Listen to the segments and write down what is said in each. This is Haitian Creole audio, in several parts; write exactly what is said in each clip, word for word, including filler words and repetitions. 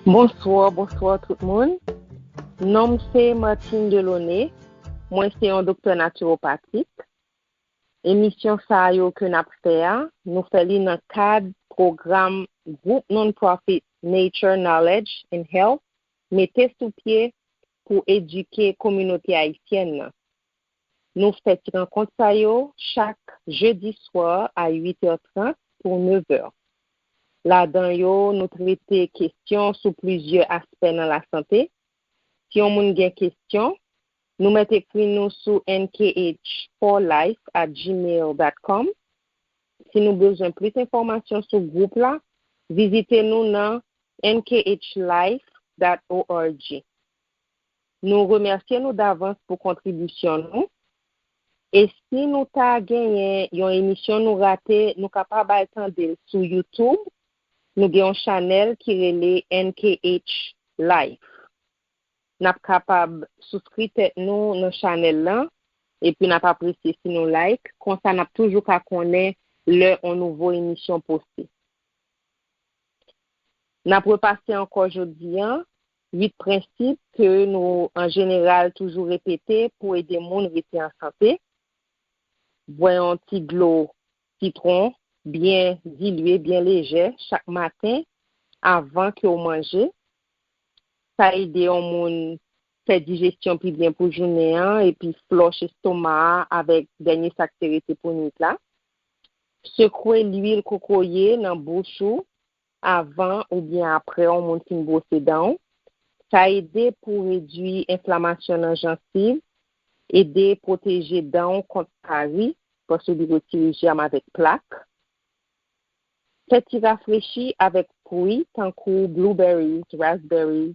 Bonswa, bonswa tout moun. Non m se Martine Delaunay. Mwen se yon doktè natiwopatik. Emisyon sa yo ke n ap fè a, nou fè li nan kad pwogram gwoup non-profit Nature, Knowledge and Health mete sou pye pou edike kominote ayisyèn nan. Nou fè ti rankont sa yo chak jedi swa a uit è trant pou nèf è. Ladan yo, nou trete kesyon sou plizyè aspè nan lasante. Si yon moun gen kesyon, nou mèt ekri nou sou N K H four life at gmail dot com. Si nou bezwen plis enfòmasyon sou gwoup la, vizite nou nan N K H life dot org. Nou remèsye nou davans pou kontribisyon nou. E si nou ta genyen yon emisyon nou rate, nou kapab al tande l sou YouTube. Nou gen yon chanèl ki rele N K H Life. N ap kapab souskri tèt nou nan chanèl lan, epi n ap apresye si nou like. Konsa, n ap toujou ka konnen lè yon nouvo emisyon poste. N ap repase ankò jodi a, uit prensip ke nou, an jeneral, toujou repete pou ede moun rete an sante. Bwè yon ti dlo sitwon byen dilye, byen lejè, chak maten, avan ke w manje. Sa ede yon moun fè dijesyon pi byen pou jounen an, epi flòch estoma a avèk dènye sa k te rete pou nwit la. Sekwe lwil kokoye nan bouch ou avan oubyen apre yon moun fin bwose dan w. Sa ede pou redui enflamasyon nan jansiv, ede pwoteje dan w kont kari, paske li retire jèm avèk plak. Fè ti rafrechi avèk fwi tankou blueberries, raspberries.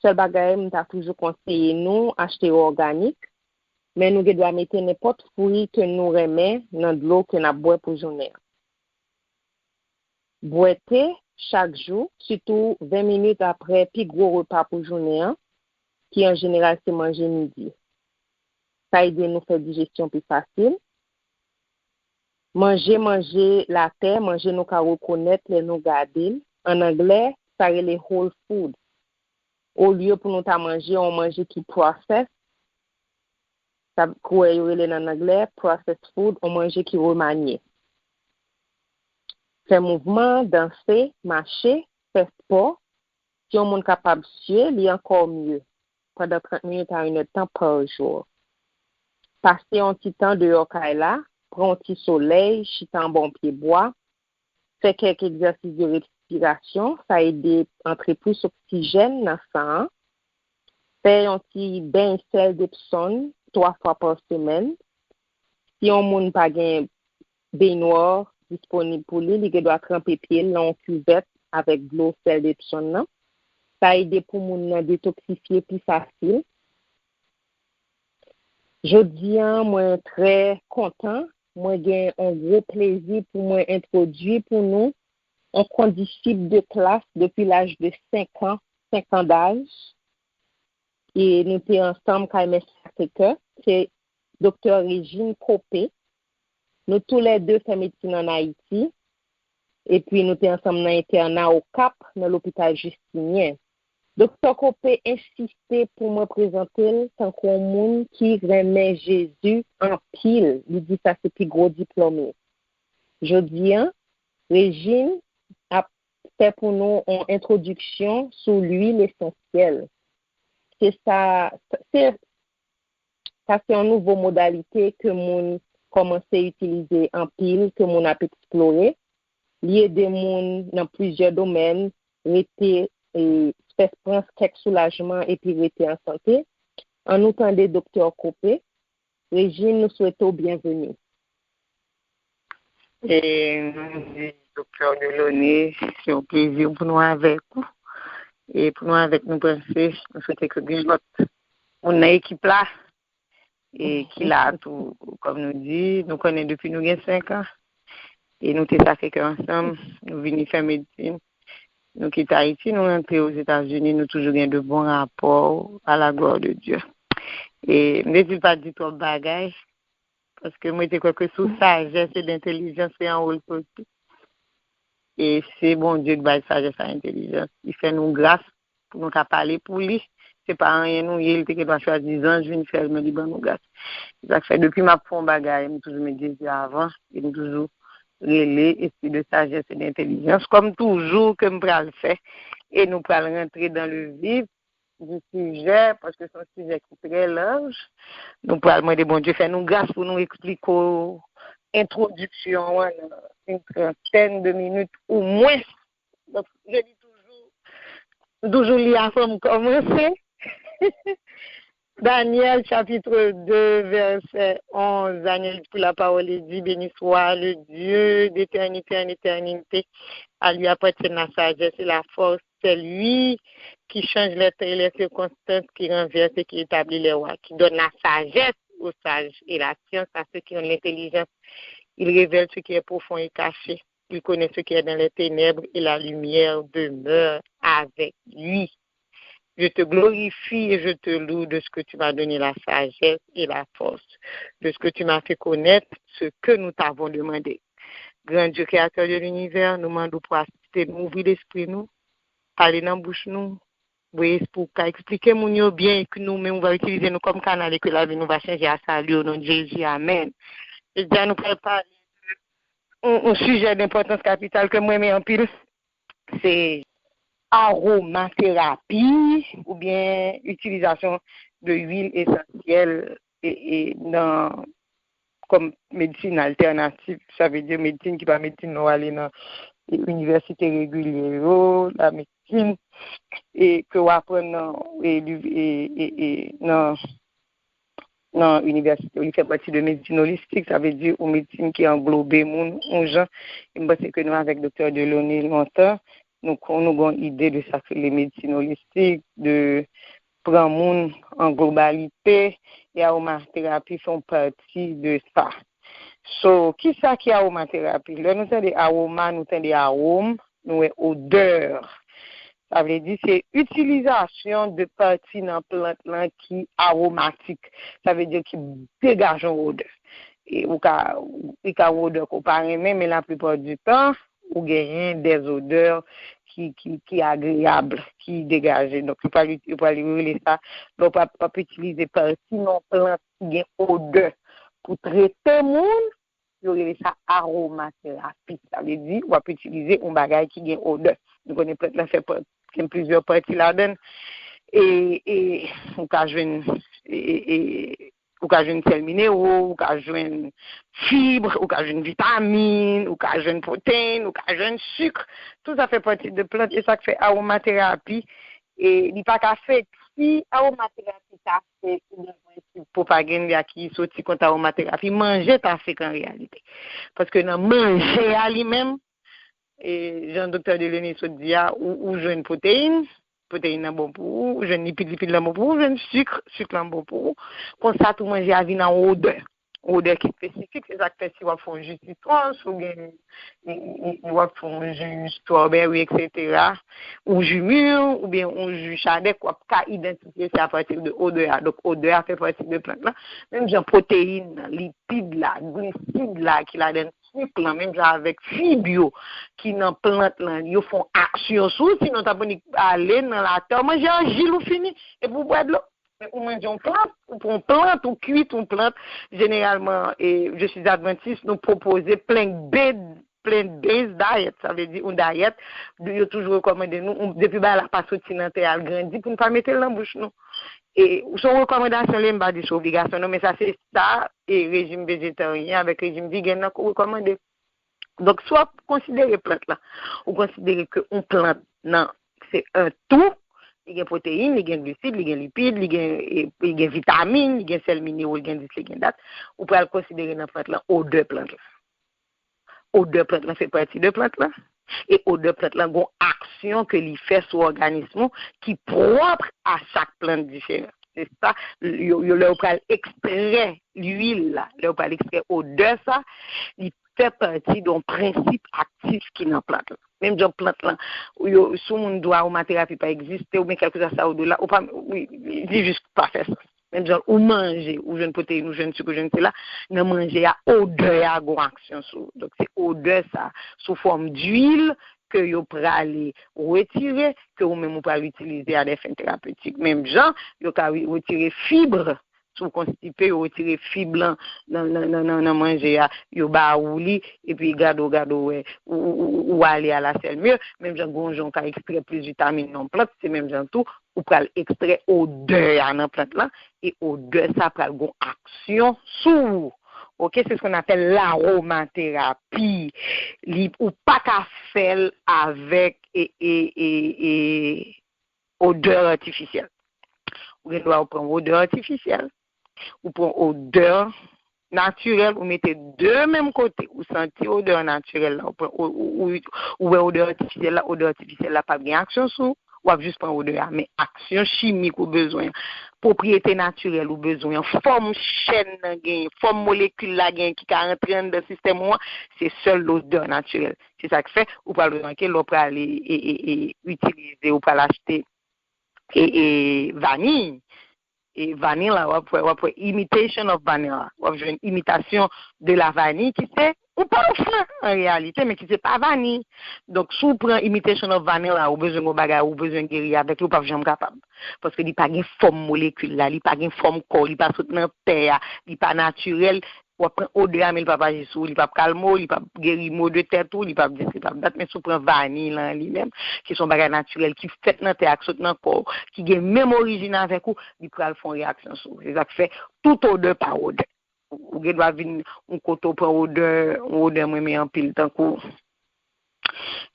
Sèl bagay, m ta toujou konseye nou achte yo òganik, men nou gen dwa mete nenpòt fwi ke nou renmen nan dlo ke n ap bwè pou jounen an. Bwè te chak jou, sitou ven minit apre pi gwo repa pou jounen an, ki an jeneral se manje midi. Sa ede nou fè dijesyon pi fasil. Manje, manje latè, manje nou ka rekonèt lè nou gade l. An anglè, sa rele whole food. Olye pou nou ta manje yon manje ki processed, sa kourè yo rele nan anglè processed food, yon manje ki remanye. Fè mouvman, danse, mache, fè spò. Si yon moun kapab sye, li ankò mye, pandan trant minit a inèdtan pa jou. Pase yon ti tan deyò kay la, pran yon ti solèy, chita anba yon pye bwa, fè kèk egzèsis de respirasyon, sa ede antre plis oksijèn nan san an. Fè yon ti beny sèl Epsom twa fwa pa semèn. Si yon moun pa gen benywè disponib pou li, li gen dwa tranpe pye l nan yon kivèt avèk dlo sèl Epsom nan. Sa ede pou moun nan detoksifye pi fasil. Jodi a, mwen trè kontan. Mwen gen yon gwo plezi pou mwen entwodui pou nou yon kondisip de klas depi laj de senk an, senk an daj. E nou te ansanm kay Mèsi Sacré-Cœur. Se Doktè Régine Copé. Nou toulède fè medsin ann Ayiti. Epi nou te ansanm nan entèna Okap, nan lopital Jistinyen. Doktè Copé ensiste pou mwen prezante l tankou yon moun ki renmen Jezi anpil. Li di sa se pi gwo diplòm li. Jodi a, Régine ap fè pou nou yon entwodiksyon sou lwil esansyèl. Se sa, se, sa se yon nouvo modalite ke moun kòmanse itilize anpil, ke moun ap eksplore. Li ede moun nan plizyè domèn rete, e, fè, pran kèk soulajman epi rete an sante. Ann nou tande Doktè Copé. Régine, nou swete w byenveni. E nou di Doktè Delaunay, se yon plezi pou nou avèk ou. E pou nou avèk nou panse, nou swete ke gen lòt moun nan ekip la, e ki la tou, kòm nou di, nou konnen depi nou gen senk an. E nou te Sacré-Cœur ansanm, nou vini fè medsin. Nou kite Ayiti, nou rantre Ozetazini, nou toujou gen de bon rapò, à la gloire de Dieu. E m te di l pa di twòp bagay, paske mwen te kwè ke sou sajès e lentelijans se anwo l soti. E se Bondye k bay sajès ak entèlijans. Li fè nou gras pou nou ka pale pou li. Se pa anyen nou ye, li te gen dwa chwazi zanj vin fè l, men li ban nou gras. Se sa k fè, depi m ap fè yon bagay, m toujou met Jezi avan, e m toujou rele espri de sajès e d'entèlijans, kòm toujou ke m pral fè, e nou pral rantre dans le vif du sujet, paske se yon sijè ki trè laj. Nou pral mande Bondye fè nou gras pou nou eksplike w entwodiksyon an nan une trentaine de minutes ou mwens. Donk, je li toujou, toujou li avan m kòmanse. Daniel chapitre deux, verset onze. Daniel dit, puis la parole est dit, béni soit le Dieu d'éternité en éternité. À lui appartiennent la sagesse et la force. C'est lui qui change les temps et les circonstances, qui renverse et qui établit les rois, qui donne la sagesse aux sages et la science à ceux qui ont l'intelligence. Il révèle ce qui est profond et caché. Il connaît ce qui est dans les ténèbres et la lumière demeure avec lui. Je te glorifie et je te loue de ce que tu m'as donné la sagesse et la force, de ce que tu m'as fait connaître ce que nous t'avons demandé. Gran Dye, kreyatè de linivè, nou mande w pou asiste nou, ouvri lespri nou, pale nan bouch nou, voye espri w ka eksplike moun yo byen, e ke nou menm ou va itilize nou kòm kanal, e ke lavi nou va chanje a sali, o non de Jezi, amèn. Jodi a nou pral pale de yon, yon sijè denpòtans kapital ke m renmen anpil, se aromaterapi oubyen itilizasyon de lwil esansyèl e, e nan kòm medsin altènatif, sa vle di medsin ki pa medsin lè w ale nan inivèsite regilye yo, la medsin e ke w aprann nan e, e, e, e, nan nan inivèsite, li fè pati de medsin olistik, sa vle di yon medsin ki anglobe moun yon jan. E m panse ke nou avèk Doktè Delaunay lontan, nou kon nou gon ide de sa ki rele medsin olistik, de pran moun an globalite, e aromaterapi fè yon pati de sa. So, kisa ki aromaterapi? Lè nou tande aroma, nou tande awòm, nou wè odè. Sa vle di se itilizasyon de pati nan plant lan ki awomatik. Sa vle di ki degaje yon odè. E ou ka, li ka yon odè ke w pa renmen, men laplipa di tan, ou genyen dè odè ki, ki, ki agreyab, ki degaje. Donk, yo pral, yo pral rele sa, lè w ap, ap itilize pati nan plant ki gen odè pou trete moun, yo rele sa aromaterapi. Sa vle di, w ap itilize yon bagay ki gen odè. Nou konnen plant lan fè pa-, gen plizyè pati ladan l. E, e ou ka jwenn, e, e, e, ou ka jwenn sèl minero, ou ka jwenn fib, ou ka jwenn vitamin, ou ka jwenn pwoteyin, ou ka jwenn sik. Tout sa fè pati de plant, e sa k fè aromaterapi, e li pa ka fèt. Si aromaterapi ta fèt, ou bezwen ki pwopagann li a ki soti kont aromaterapi, manje ta fèt an reyalite. Paske nan manje a li menm, e jan Doktè Delaunay sot di a, ou, ou jwenn pwoteyin, pwoteyin nan bon pou ou, ou jwenn lipid, lipid lan bon pou ou, ou jwenn sik, sik lan bon pou ou. Konsa tou manje a vin an odè. Odè ki espesifik, se sa k fè si w ap fè yon ji sitwon, si w gen, w ap fè yon ji strawberry, et cetera, yon ji mir, oubyen yon ji chadèk, w ap ka idantifye se apati de odè a. Donk, odè a fè pati de plant lan. Menm jan pwoteyin lan, lipid la, glisid la ki ladan sik lan, menm jan avèk fib yo ki nan plant lan, yo fè yon aksyon sou ou, sinon w t ap annik ale nan latè, w manje ajil ou fini, epi w bwè dlo. Men ou manje yon plant, ou pran yon plant, ou kwit yon plant. Jeneralman, e, je suis adventiste, nou pwopoze plant-based, plant-based diet, sa vle di yon dayèt, yo toujou rekòmande nou, depi bagay la pa soti nan tè a, l grandi, pou n pa mete l nan bouch nou. E se yon rekòmandasyon, li, m pa di se obligasyon, non, men sa se sa, e rejim vejetaryen avèk rejim vegan nan rekòmande. Donk, si w ap konsidere plant lan, ou konsidere ke yon plant nan, se yon tou, li gen pwoteyin, li gen glisid, li gen lipid, li gen, e, li gen vitamin, li gen sèl minero, li gen dis, li gen dat, ou pral konsidere nan plant lan odè plant lan. Odè plant lan fè pati de plant lan. E odè plant lan gon aksyon ke li fè sou òganis ou ki pwòp a chak plant diferan. Se sa, yo, yo, lè yo pral ekstrè lwil la, lè yo pral ekstrè odè sa, li fè pati de yon prensip aktif ki nan plant lan. Menm jan plant lan, yo, si yon moun di w aromaterapi pa egziste, oubyen kèlkeswa sa yo di w la, ou pa, li, li jis pa fè sans. Menm jan ou manje, ou jwenn pwoteyin, ou jwenn sik, ou jwenn sila, nan manje a, odè a gon aksyon sou ou. Donk, se odè sa, sou fòm dwil ke yo prale retire, ke ou menm ou pral itilize a dè fen terapetik. Menm jan, yo ka wi- retire fib, si w konstipe, yo retire fib lan nan, nan, nan, nan, nan manje a, yo ba ou li, epi gade w, gade w, wè, ou, ou, ou, ou ale a la sèl mye, menm jan gon jan w ka ekstrè plis vitamin nan plant, se menm jan tou, ou pral ekstrè odè a nan plant lan, e odè sa pral gon aksyon sou ou. Ok, c'est ce qu'on appelle l'aromathérapie. Li, ou pa ka fè l avèk e, e, e, e, odè atifisyèl. Ou gen dwa ou pran odè atifisyèl, ou pran odè natirèl, ou mete de menm kote, ou santi odè natirèl la, ou pran, ou, ou, ou, ou wè odè atifisyèl la, odè atifisyèl la p ap gen aksyon sou ou, w ap jis pran odè a. Men aksyon chimik ou bezwen an, pwopriyete natirèl ou bezwen an, fòm chèn nan genyen, fòm molekil la genyen ki ka rantre anndan sistèm ou an, se sèl lodè natirèl. Se sa k fè ou pral remake lè w prale e, e, e, itilize, ou pral achte e, e, vaniy. E vanilla, w ap wè, w ap wè imitation of vanilla. W ap jwenn imitasyon de la vanille ki se yon parfum an reyalite, men ki se pa vaniy. Donk, si w pran imitation of vanilla, ou bezwen yon bagay, ou bezwen geri avèk li, ou p ap janm kapab. Paske li pa gen fòm molekil la, li pa gen fòm kò, li pa sot nan tè a, li pa natirèl. W ap pran odè a, men li p ap aji sou ou, li p ap kalme w, li p ap geri mo de tèt ou, li p ap dis, li p ap dat. Men si w pran vaniy lan li menm, ki se yon bagay natirèl, ki fèt nan tè a, ki sot nan kò w, ki gen menm orijin avèk ou, li pral fè yon reyaksyon sou ou. Se sa k fè tout odè pa odè. Ou gen dwa vin yon kote w pran odè, yon odè m renmen anpil, tankou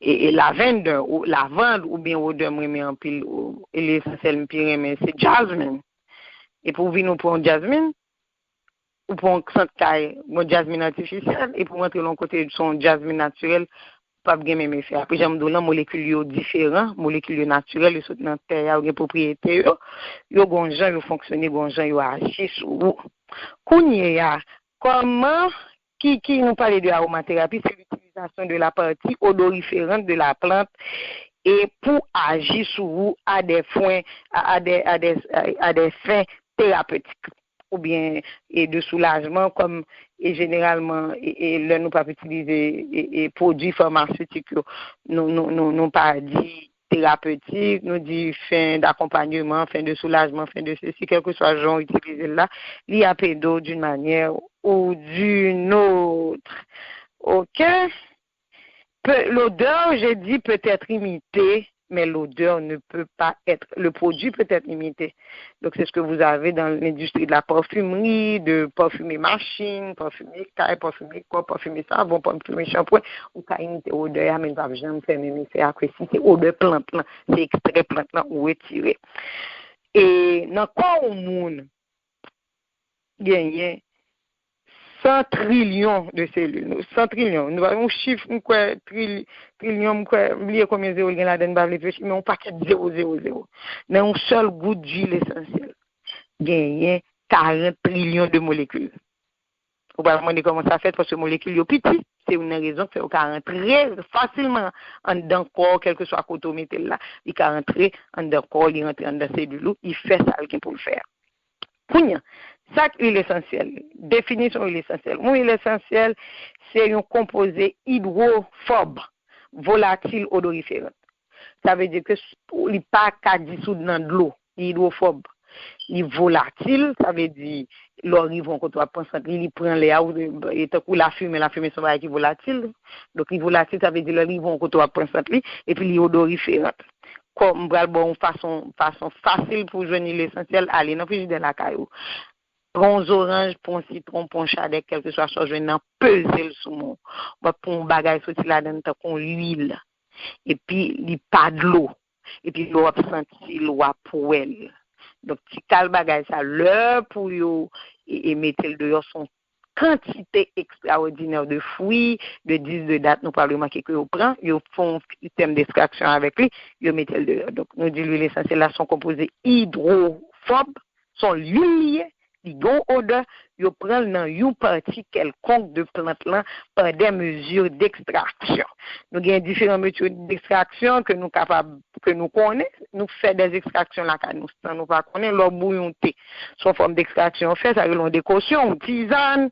e, e lavender, ou, lavand, oubyen odè m renmen anpil, ou, e lil esansyèl m pi renmen, se jasmine. Epi ou vin ou pran yon jasmine, ou pran yon sant kay, yon jasmine atifisyèl, epi ou rantre l yon kote, se yon jasmine natirèl, ou p ap gen menm efè. Apre, jan m di w lan, molekil yo diferan, molekil yo natirèl, yo sot nan tè a, yo gen pwopriyete yo, yo gon jan yo fonksyone, gon jan yo aji sou ou. Kounye a, kòman, ki, ki nou pale de aromaterapi, se l'utilisation de la partie odoriférante de la plante et pour agir sur vous à des fins, à, à des, à des, à des fins thérapeutiques oubyen e de soulajman, kòm e jeneralman e, e lè nou p ap itilize e, e pwodui famasetik yo, nou, nou, nou, nou pa di terapetik, nou di fin d'akompanyman, fin de soulajman, fin de sesi, kèlkeswa jan w itilize l la, li ap ede w d'une manière ou d'une autre. Ok? Pe- l'odeur, j'ai dit, peut être imitée, mais l'odeur ne peut pas être, le produit peut être imité. Donc, c'est ce que vous avez dans l'industrie de la parfumerie, de parfumer machine, parfumer kay, parfumer kò, parfumer savon, parfumer shanpwen. Ou ka imite odè a, men l p ap janm fè menm efè a ke si se odè plant lan, se ekstrè plant lan ou retire. E nan kò yon moun, genyen san trilyon de selil. San trilyon. Nou pa yon chif, m kwè, tril, trilyon, m kwè, m bliye konbyen zewo l gen ladan, m pa vle flechi, men yon pakèt zewo, zewo, zewo. Nan yon sèl gout dwil esansyèl, genyen karant trilyon de molekil. Ou pral mande kòman sa fèt, paske molekil yo piti. Se youn nan rezon k fè yo ka rantre fasilman anndan kò w, kèlkeswa kote w mete l la. Li ka rantre anndan kò w, li rantre anndan selil ou, li fè sa l gen pou l fè a. Kounye a, sa k lwil esansyèl? Definisyon lwil esansyèl. Yon lwil esansyèl, se yon konpoze idwofòb, volatil, odoriferan. Sa vle di ke s- li pa ka disoud nan dlo, li idwofòb. Li volatil, sa vle di lè w rive yon kote w ap pran sant li, li pran lè a, ou, e tankou lafimen, lafimen se yon bagay ki volatil. Donk, li volatil, sa vle di lè w rive yon kote w ap pran sant li, epi li odoriferan. Kòm m pral ba w yon fason, fason fasil pou w jwenn lwil esansyèl, ale nan frijidè lakay ou. Pran yon zoranj, pran yon sitwon, pran yon chadèk, kèlkeswa sa w jwenn nan, peze l sou men w. W ap pran yon bagay soti ladan l tankou yon lwil. Epi li pa dlo. Epi lè w ap santi l, w ap wè l. Donk, ti kal bagay sa, lè pou yo e, e mete l deyò, se yon kantite ekstraòdinè de fwi, de dis, de dat, nou pral remake ke yo pran, yo fè yon sistèm dekstraksyon avèk li, yo mete l deyò. Donk, nou di lwil esansyèl la se yon konpoze idwofòb, se yon lwil li ye, li gen yon odè, yo pran l nan yon pati kèlkonk de plant lan pa des mesures d'extraction. Nou gen diferan mezi d'ekstraksyon ke nou kapab, ke nou konnen. Nou fè des extractions lakay nou san nou pa konnen. Lè w bouyi yon te, se yon fòm d'extraction w fè, sa rele yon dekosyon, yon tizàn.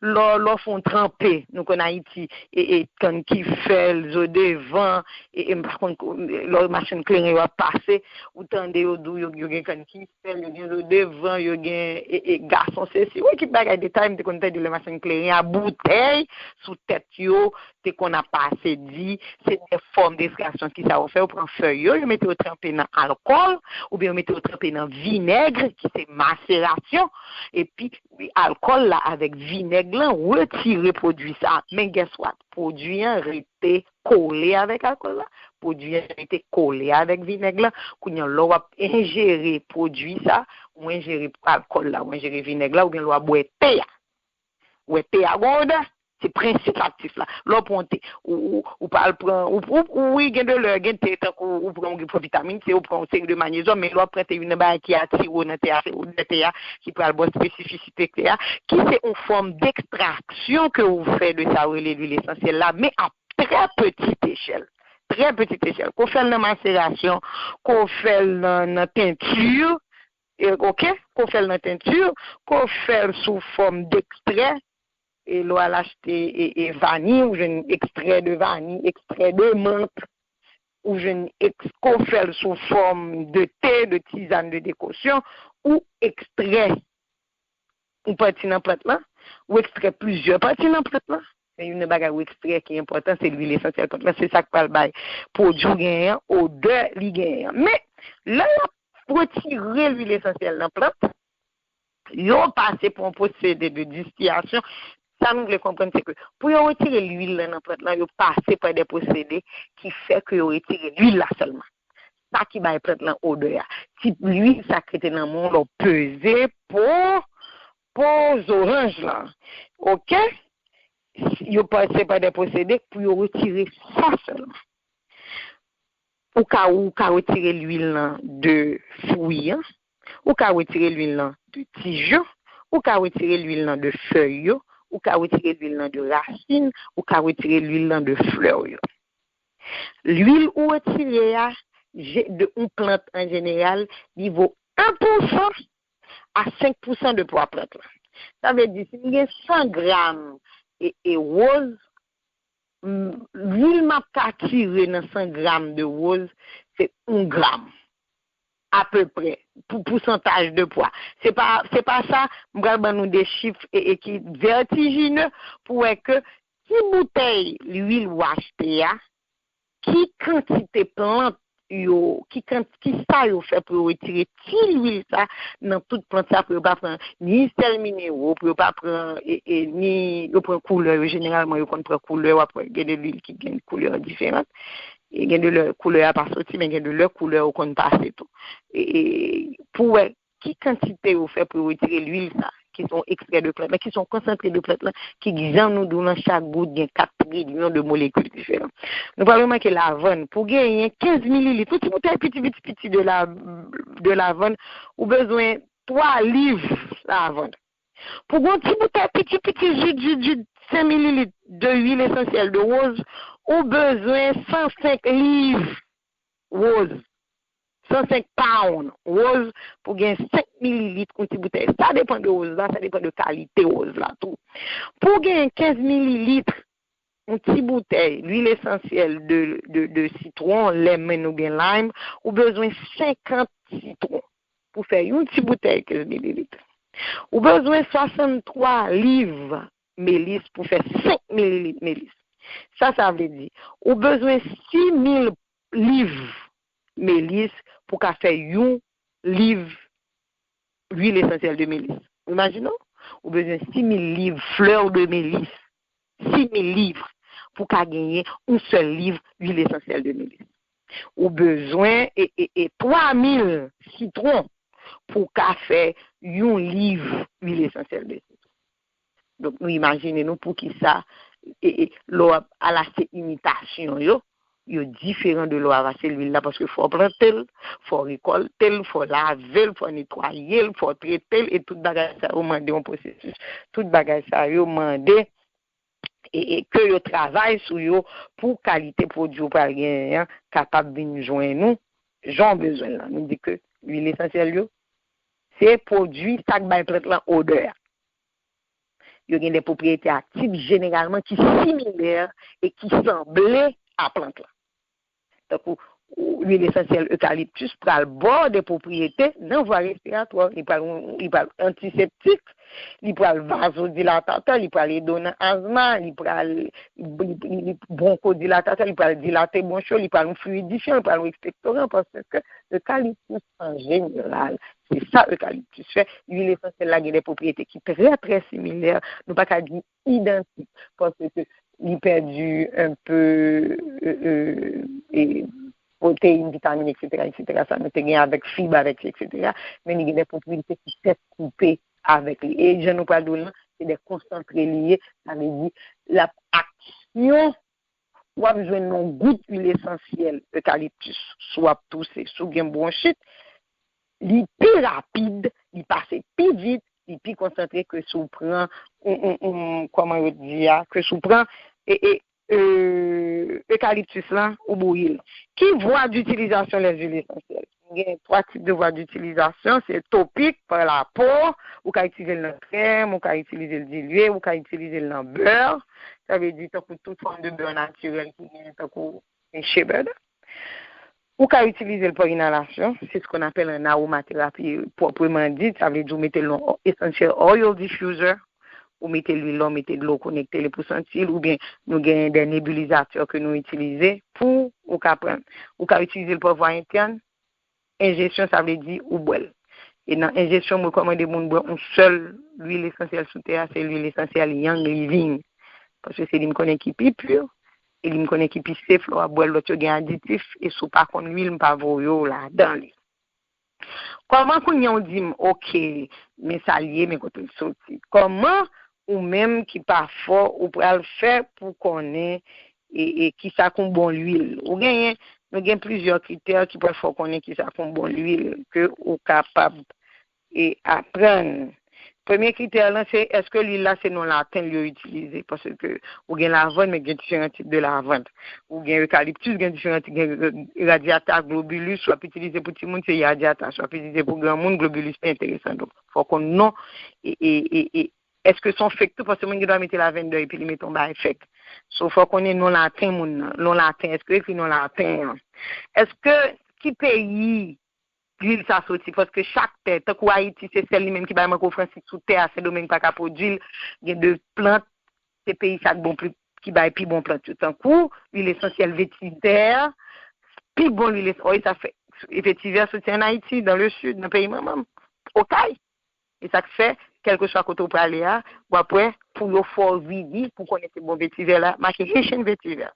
Lè w, lè w fè yon tranpe, nou konn Ayiti, e, e kann ki fèl, zo devan, e, e m pa konn, lè machin kleren yo ap pase, ou tande yo di w yo, yo gen kann ki fèl, yo gen zo devan, yo gen, e, e gason sesi. Ou wè ki bagay detay m te konn tande lè machin kleren a, boutèy sou tèt yo, te konn ap pase di, se de fòm d'extraction ki sa yo fè, yo pran fèy yo, yo mete yo tranpe nan alkòl, oubyen yo mete yo tranpe nan vinèg, ki se maserasyon, epi alkòl la avèk vinèg lan retire pwodui sa. Men guess what? Pwodui an rete kole avèk alkòl la, pwodui an rete kole avèk vinèg lan. Kounye a, lè w ap enjere pwodui sa, ou enjere alkòl la, ou enjere vinèg la, oubyen lè w ap bwè te a. Ou wè te a gon odè? Se prensip aktif la. Lè w pran te, ou, ou, ou pa al pran, ou, ou, ou, wi, gen de lè, gen te, tankou ou pran, ou pran vitamin C, ou pran yon seri de manyezyòm, men lè w ap pran te, youn nan bagay ki atire w nan te a, se odè te a, ki pral ba w espesifisite te a, ki se yon fòm d'extraction ke ou fè de sa yo rele lwil esansyèl la, men à très petite échelle. Très petite échelle. Ke w fè l nan maserasyon, ke w fè l nan, nan tenti, e, oke? Ke w fè l nan tenti, ke w fè l sou fòm d'ekstrè, e lè w al achte, e, e vani, ou jwenn ekstrè de vani, ekstrè de mant, ou jwenn eks-, ke w fè l sou fòm de te, de tizàn, de dekosyon, ou ekstrè yon pati nan plant lan, ou ekstrè plizyè pati nan plant lan. Men youn nan bagay ou ekstrè ki enpòtan, se lwil esansyèl plant lan. Se sa k pral bay pwodui w genyen an, odè li genyen an. Men, lè y ap retire lwil esansyèl nan plant, yo pase pa yon pwosede de distiyasyon. Sa nou vle konprann, se ke pou yo retire lwil lan nan plant lan, yo pase pa de pwosede ki fè ke yo retire lwil la sèlman. Sa ki bay plant lan odè a. Ti lwil sa k rete nan men w lè w peze po, po zoranj lan. Oke? Yo pase pa de pwosede pou yo retire sa sèlman. Ou ka, ou ka retire lwil lan de fwi an, ou ka retire lwil lan de tij yo, ou ka retire lwil lan de fèy yo, ou ka retire lwil lan de rasin, ou ka retire lwil lan de flè yo. Lwil ou retire a, je-, de yon plant an jeneral, li vo en pousan a senk pousan de pwa plant lan. Sa vle di, si m gen san gram e, e woz, m, lwil m ap ka tire nan san gram de woz, se yon gram, apeprè, pou pousantaj de pwa. Se pa, se pa sa, m pral ban nou de chif e, e ki vètijine pou wè ke ti boutèy lwil ou achte a, ki kantite plant yo, ki kan-, ki sa yo fè pou yo retire ti lwil sa nan tout plant sa, pou yo pa pran ni sèl minero, pou yo pa pran, e, e, ni yo pran koulè yo. Jeneralman, yo konn pran koulè, w ap wè gen de lwil ki gen koulè diferan. E gen de lè koulè a pa soti, men gen de lè koulè yo konn pase tou. E, e, pou wè ki kantite yo fè pou yo retire lwil sa, ki se yon ekstrè de plant lan, ki se yon konsantre de plant lan, ki, jan nou di w lan, chak gout gen kat trilyon de molekil diferan. Nou pral remake lavann, pou genyen kenz mililit, yon ti boutèy piti, piti, piti de la, de lavann, ou bezwen twa liv lavann. Pou gen yon ti boutèy piti, piti, jid, jid, jid, senk mililit de lwil esansyèl de woz, ou bezwen san senk liv woz. San senk pound woz pou gen senk mililit yon ti boutèy. Sa depann de woz la, sa depann de kalite woz la tou. Pou gen kenz mililit yon ti boutèy lwil esansyèl de, de, de sitwon, lemon oubyen lime, ou bezwen senkant sitwon pou fè yon ti boutèy kenz mililit. Ou bezwen swasanntwa liv melis pou fè senk mililit melis. Sa, sa vle di, ou bezwen sis mil liv melis pou ka fè yon liv lwil esansyèl de melis. Imajine w, ou bezwen sis mil liv fleur de melis, sis mil liv pou ka genyen yon sèl liv lwil esansyèl de melis. Ou bezwen e, e, e twa mil sitwon pou ka fè yon liv lwil esansyèl de sitwon. Donk, nou imajine nou poukisa, e, e, lè w ap al achte imitasyon yo, yo diferan de lè w ap achte lwil la, paske fò w plante l, fò w rekòlte l, fò w lave l, fò w netwaye l, fò w trete l, e tout bagay sa yo mande yon pwosesis. Tout bagay sa yo mande e, e ke yo travay sou yo pou kalite pwodui w pral genyen an kapab vin jwenn ou jan w bezwen l lan. Nou di ke lwil esansyèl yo, se pwodui sa k bay plant lan odè a. Yo gen de pwopriyete aktif jeneralman ki similè e ki sanble a plant lan. Tankou lwil esansyèl eukaliptus pral ba w de pwopriyete nan vwa respiratwa. Li pral, li pral antiseptik, li pral vazodilatatè, li pral ede w nan azma, li pral li, li, li bwonkodilatatè, li pral dilate bwonch yo, li pral yon fluidifyan, li pral yon ekspektoran, paske eukaliptus an jeneral, se sa eukaliptus fè. Lwil esansyèl la gen de pwopriyete ki trè, trè similè. Nou pa ka di idantik, paske li pèdi un peu, euh, euh, e pwoteyin, vitamin, et cetera, et cetera, sa nou te gen avèk fib, avèk, et cetera. Men li gen de pwopriyete ki tèt koupe avèk li. E jan nou pral di w lan, se de konsantre li ye, sa vle di l ap aksyon, w ap jwenn yon gout lwil esansyèl eukaliptus, si w ap touse, si w gen bwonchit, li pi rapid, li pase pi vit, li pi konsantre ke si w pran, on, on, on, kòman yo di a, ke si w pran, e, e, e, eukaliptus lan, ou bouyi l. Ki vwa ditilizasyon lèzwil esansyèl? Gen twa tip de vwa ditilizasyon, se topik, pa la po, ou ka itilize l nan krèm, ou ka itilize l dilye, ou ka itilize l nan bè, sa vle di tankou tout fòm de bè natirèl ki gen, tankou shea butter. Ou ka itilize l pa inalasyon, c'est ce qu'on appelle un aromathérapie proprement dit, sa vle di ou mete l nan essential oil diffuser, ou mete lwil la, ou mete dlo, konekte li pou santi l, oubyen nou gen de nebilizatè ke nou itilize pou ou ka pran. Ou ka itilize l pa vwa entèn, enjesyon, sa vle di ou bwè l. E nan enjesyon, m rekòmande moun bwè yon sèl lwil esansyèl sou tè a, se lwil esansyèl Young Living. Paske se li m konnen ki pi pur, e li m konnen ki pi safe lè w ap bwè l. Lòt yo gen aditif, e si w pa konn lwil, m pa voye w ladan li. Kòman kounye a w di m, oke, men sa l ye, men kote l soti? Kòman ou menm ki pa fò, ou pral fè pou konnen e, e kisa k yon bon lwil? Ou genyen, nou gen plizyè kritè ki pral fè w konnen kisa k yon bon lwil ke ou kapab e aprann. Premye kritè lan se èske lwil la se non laten l yo itilize, paske ou gen lavand, men gen diferan tip de lavand. Ou gen eukaliptus, gen diferan tip, gen radyata, globilus, w ap itilize pou timoun se radyata, w ap itilize pou granmoun, globilus pi enteresan. Donk, fò w konn non e, e, e, e èske se yon fake tou, paske moun gen dwa mete lavender epi li mete yon bagay fake. So, fò w konnen non laten moun nan, non laten, èske yo ekri non laten an? Èske, ki peyi lwil sa soti? Paske chak tè, tankou Ayiti, se sèl li menm ki bay mango fransik sou tè a, Sendomeng pa ka pwodui l. Gen de plant, se peyi sa k bon pli, ki bay pi bon plant yo. Tankou lwil esansyèl vetivè, pi bon lwil es-, oy, sa fè, vetivè soti an Ayiti, dans le sud, nan peyi manman m, Okay. E sa k fè, kèlkeswa kote w prale a, w ap wè, pou yo fè w vini, pou konnen se bon vetivè la, make Haitian vetivè.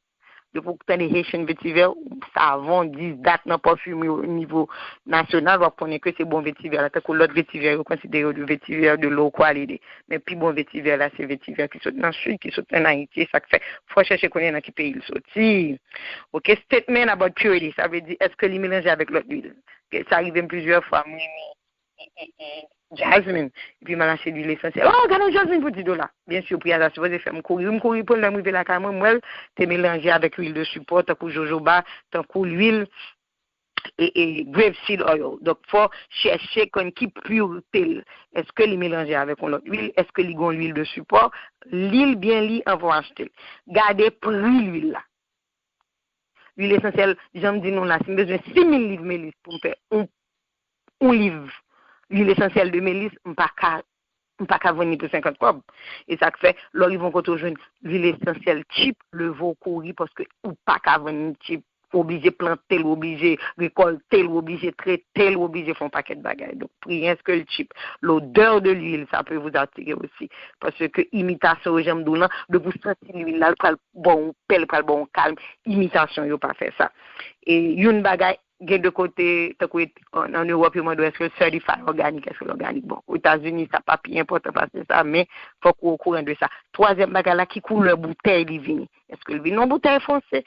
Depi w tande Haitian vetivè, savon, dis dat nan pafim yo nivo nasyonal, w ap konnen ke se bon vetivè la. Tankou lòt vetivè, yo konsidere yo de vetivè de low quality. Men pi bon vetivè la, se vetivè ki sot nan sid, ki sot an Ayiti. E sa k fè, fò w chèche konnen nan ki peyi l soti. Ok, statement about purity, sa vle di, èske li melanje avèk lòt lwil? Sa rive m plizyè fwa, m renmen e, e, e, jasmine. Epi m al achte lwil esansyèl. Oh, gade yon jasmine pou dis dola. Byen si, pri a ta sipoze fè m kouri. Wi, m kouri pran l, lè m rive lakay mwen, m wè l te melanje avèk lwil de sipò, tankou jojoba, tankou lwil e, e grape seed oil. Donk, fò chèche konn ki purite l. Èske li melanje avèk yon lòt lwil? Èske li gen yon lwil de sipò? Li l byen li anvan w achte l. Gade pri lwil la. Lwil esansyèl, jan m di nou la, si m bezwen sis mil liv melis pou m fè yon, yon liv lwil esansyèl de melis, m pa ka, m pa ka vann li pou senkant kòb. E sa k fè, lè w rive yon kote w jwenn lwil esansyèl cheap, leve w kouri paske ou pa ka vann li cheap. Ou oblije plante l, ou oblije rekòlte l, ou oblije trete l, ou oblije fè yon pakèt bagay. Donk, pri, èske l cheap? L'odeur de l'huile, ça peut vous attirer aussi. Paske imitasyon yo, jan m di w lan, depi w santi lwil la, l pral ba w yon pè, l pral ba w yon kalm. Imitasyon yo pa fè sa. E youn bagay, gen de kote, tankou an, an Ewòp, yo mande w èske l certified organic, èske l òganik. Bon, Etazini, sa pa pi enpòtan pase sa, men fòk ou okouran de sa. Twazyèm bagay la, ki koulè boutèy li vini? Èske l vin nan boutèy fonse?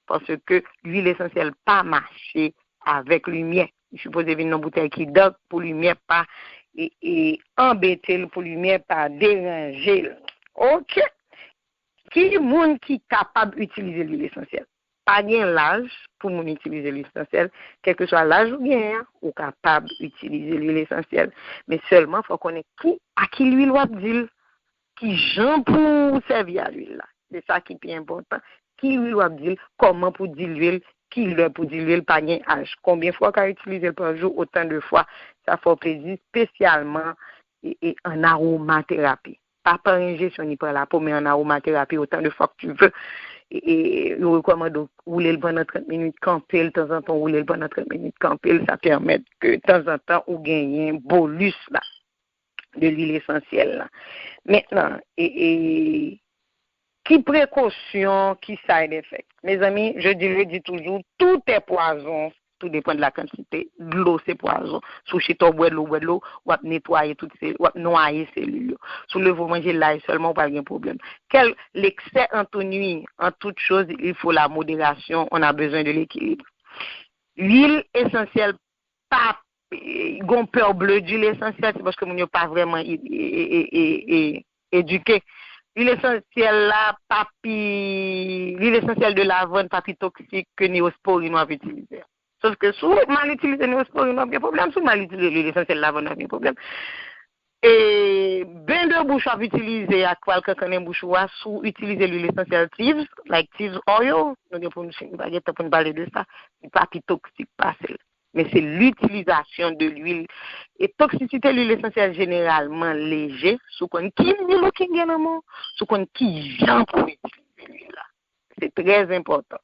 paske lwil esansyèl pa mache avèk limyè. Li sipoze vin nan boutèy ki dark pou limyè pa e, e, anbete l, pou limyè pa deranje l. Oke. Ki moun ki kapab itilize lwil esansyèl? Pa gen laj pou moun itilize lwil esansyèl. Kèlkeswa laj ou genyen an, ou kapab itilize lwil esansyèl. Men sèlman, fò konnen ki, a ki lwil w ap di l, ki jan pou w sèvi a lwil la. Se sa ki pi enpòtan. Ki lwil w ap di l, kòman pou w dilwe l, ki lè pou w dilwe l, pa gen aj. Konbyen fwa w ka itilize l pa jou, otan de fwa. Sa fè w plezi, espesyalman e, e, an awomaterapi. Pa pa enjesyon ni pa lapo, men an awomaterapi, otan de fwa ke tu veux. E, e, yo rekòmande w woule l pandan trant minit, kanpe l tanzantan, woule l pandan trant minit, kanpe l. Sa pèmèt ke tanzantan ou genyen bolis la, de lwil esansyèl la. Mentnan, e, e, ki prekosyon, ki side effect? Mezanmi, je dis, je dis toujours, tout est poison. Tout depann de la kantite. Dlo se pwazon. Si w chita w bwè dlo, w bwè dlo, w ap netwaye tout se, w ap nwaye selil yo. Si w leve w manje lay sèlman, w pral gen pwoblèm. Quel l'excès en tout nuit, en toute chose, il faut la modération, on a besoin de l'équilibre. Lwil esansyèl pa, eh, gon pè ble d'huile essentielle, se paske moun yo pa vrèman e, e, e, e, e, edike. Lwil esansyèl la pa pi, lwil esansyèl de lavann pa pi toksik ke neosporin w ap itilize a. Sof ke si w mal itilize neosporin, w ap gen pwoblèm. Si w mal itilize lwil esansyèl lavann, w ap gen pwoblèm. E ben de bouch w ap itilize ak pral kankannen bouch ou a, si w itilize lwil esansyèl Thieves, like Thieves oil, nou gen pou n, nou pa gen tan pou n pale de sa, li pa pi toksik pase l. Men se litilizasyon de lwil. E toksisite lwil esansyèl jeneralman leje, si w konn ki lwil ou ki gen nan men w, si w konn ki jan pou w itilize lwil la. Se trè enpòtan.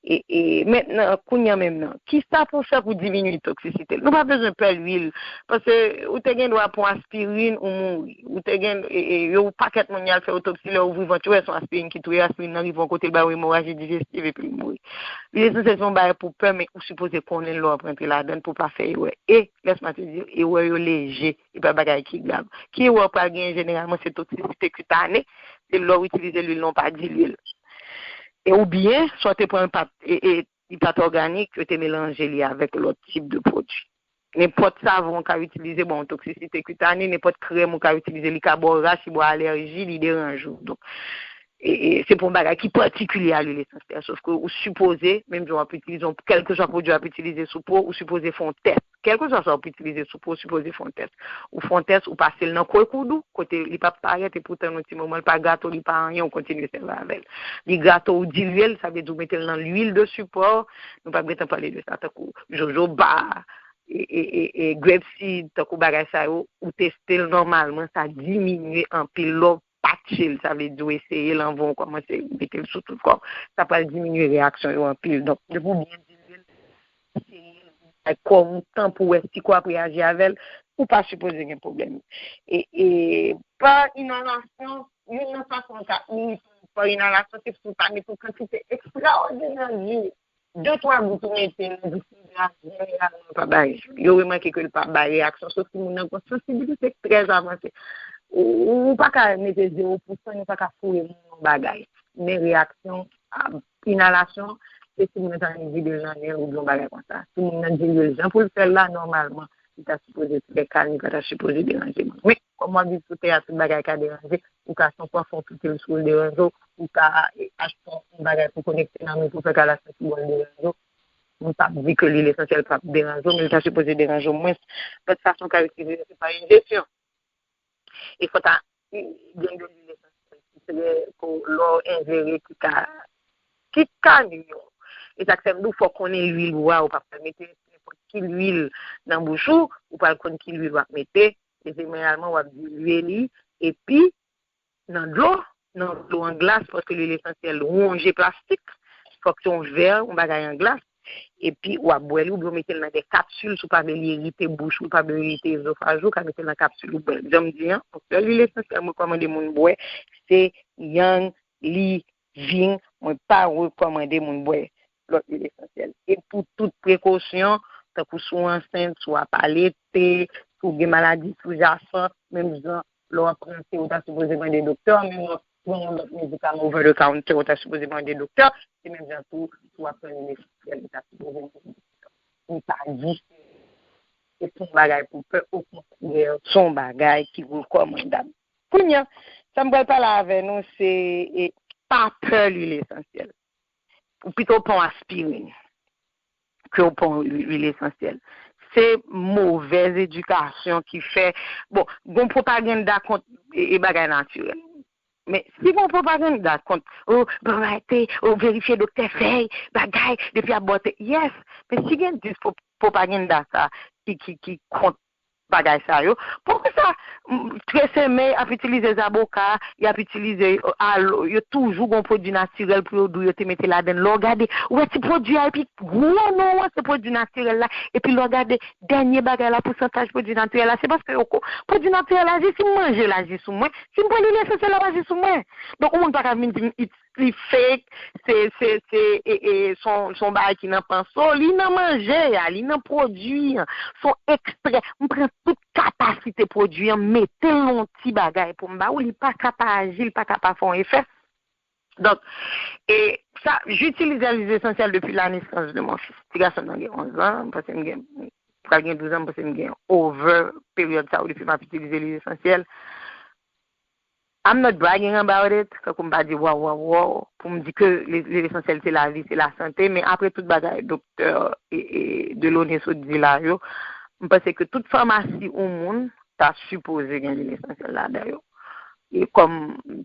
E, e mentnan, kounye a menm nan, kisa pou w fè pou diminye toksisite l? Nou pa bezwen pè lwil, paske ou te gen dwa pran aspirin, ou mouri. Ou te gen, e, e, yon pakèt moun y al fè otopsi, lè yo ouvri vant yo, wè se yon aspirin ki touye, aspirin nan rive yon kote, l ba yo emoraji dijestiv, epi l mouri. Lwil esansyèl se yon bagay pou pè, men ou sipoze konnen l lè w ap rantre ladan l pou w pa fè erè. E, laisse-moi te dire, erè yo leje, e pa bagay ki grav. Ki erè w pral genyen jeneralman, se toksisite kitane, se lè w itilize lwil la, w pa dilwe l. E oubyen, swa w te pran l pa t, e, e, li pa t òganik, yo te melanje li avèk lòt tip de pwodui. Nenpòt savon w ka itilize, bon, toksisite kitane, nenpòt krèm ou ka itilize, li ka ba w rach, li ba w alèji, li deranje w. Donk, e, e, se pou yon bagay ki patikilye a lwil esansyèl. Sof ke ou sipoze, menm jan w ap itilize, kèlkeswa pwodui w ap itilize sou po, ou sipoze fè yon tès. Kèlkeswa sa w ap itilize sou po, ou sipoze fè yon tès. Ou fè yon tès, ou pase l nan kwen koud ou, kote li p ap parèt, e poutan nan ti moman, li pa grate w, li pa anyen, ou kontinye sèvi avè l. Li grate w, ou dilwe l, sa vle di ou mete l nan lwil de sipò, nou p ap gentan pale de sa, tankou jojoba, e, e, e, e grape seed, tankou bagay sa yo, ou teste l nòmalman, sa diminye anpil. Lè w patche l, sa vle di w eseye l anvan w kòmanse mete l sou tout kò w, sa pral diminye reyaksyon yo anpil. Donk, depi w byen dilwe l, eseye l, bay kò w yon tan pou w wè si kò w ap reyaji avè l, ou pa sipoze gen pwoblèm. E, e pa inalasyon, youn nan fason w ka irite w pa inalasyon, se si w ta mete yon kantite ekstraòdinè dwil, de twa gout ou mete nan difizè a, jeneralman l pa bay. Yo remake ke l pa bay reyaksyon, sof si moun nan gen yon sansibilite trè avanse. Ou, ou pa ka mete zewo pou san, yo pa ka foure moun yon bagay. Men reyaksyon, a, inalasyon, se si moun nan ta vin vide l nan nen l oubyen yon bagay konsa. Si moun nan dilwe l jan pou l fè l la, nòmalman, li ta sipoze trè kalm, li pa ta sipoze deranje moun. Men, kòm w ap viv sou tè a, tout bagay ka deranje, ou ka sanpwa fè yon pikil sou w deranje w, ou ka, e, achte yon bagay pou konekte nan men pou fè kalasyonn sou bò l deranje w. M p ap di ke lwil esansyèl p ap deranje w, men li ta sipoze deranje w mwens. Lòt fason w ka itilize l, se pa enjeksyon. E fò ta, gen de lwil esansyèl ki trè, pou lè w enjere ki ka, ki ka nui w. E sa k fè m di w fò w konnen lwil ou a, ou pa pral mete nenpòt ki lwil nan bouch ou, ou pral konn ki lwil w ap mete, e jeneralman w ap dilwe li, epi nan dlo, nan dlo an glas, paske lwil esansyèl wonje plastik, fòk se yon vè, yon bagay an glas, epi w ap bwè li, oubyen w mete l nan de kapsil, si w pa vle li irite bouch ou, pa vle li irite ezofaj ou, w ka mete l nan kapsil ou bwè l. Jan m di an, yon sèl lwil esansyèl m rekòmande moun bwè, se Young Living, mwen pa rekòmande moun bwè lòt lwil esansyèl. E pou tout prekosyon, tankou si w ansent, si w ap alete, si w gen maladi soujasan, menm jan lè w ap ranse, ou ta sipoze mande doktè, menm lè w ap pran yon lòt medikaman over the counter, ou ta sipoze mande doktè. Se menm jan tou, si w ap pran lil esansyèl, ou ta sipoze mande doktè. Li pa di se, se pa yon bagay pou pè, okontrè, se yon bagay ki rekòmandab. Kounye a, sa m pral pale avè nou, se e, pa pè lil esansyèl. Ou pito pran aspirin ke w pran lil esansyèl. Se movèz edikasyon ki fè, bon, gon pwopaganda kont e, e bagay natirèl. Men si gon pwopaganda kont, o, bon, rete, o, verifye doktè fèy, bagay, depi ap bòte, yes. Men si gen dis pwo- pwopaganda sa ki, ki, ki kont bagay sa yo, poukisa m, Tresemme ap itilize zaboka, y ap itilize, o, alo, yo toujou gon pwodui natirèl pou yo di w yo te mete ladan l. Lè w gade, ou wè ti pwodui a, epi gwo non an, se pwodui natirèl la. Epi lè w gade, dènye bagay la, pousantaj pwodui natirèl la, se paske yo ko-, pwodui natirèl la aji, si m manje l aji sou mwen, si m pran lil esansyèl la aji sou mwen. Donk, yon moun pa ka vin di m it's li fake, se, se, se, e, e, se yon, se yon bagay ki nan panso, li nan manje a, li nan pwodui an, se yon ekstrè. M pran tout kapasite pwodui an, mete l nan yon ti bagay pou m ba ou, li pa ka pa aji, li pa ka pa fè yon efè. Donk, e sa, j'utilise les huiles essentielles depuis la naissance de mon fils. Ti gason m nan gen onz an, m panse m gen, pral gen douz an, m panse m gen over peryòd sa yo depi m ap itilize lil esansyèl. I'm not bragging about it, kankou m pa di waw, waw, waw, pou m di ke lil esansyèl se lavi, se lasante, men apre tout bagay doktè e, e Delaunay sot di la yo, m panse ke tout famasi yon moun ta sipoze gen lil esansyèl ladan yo. E kòm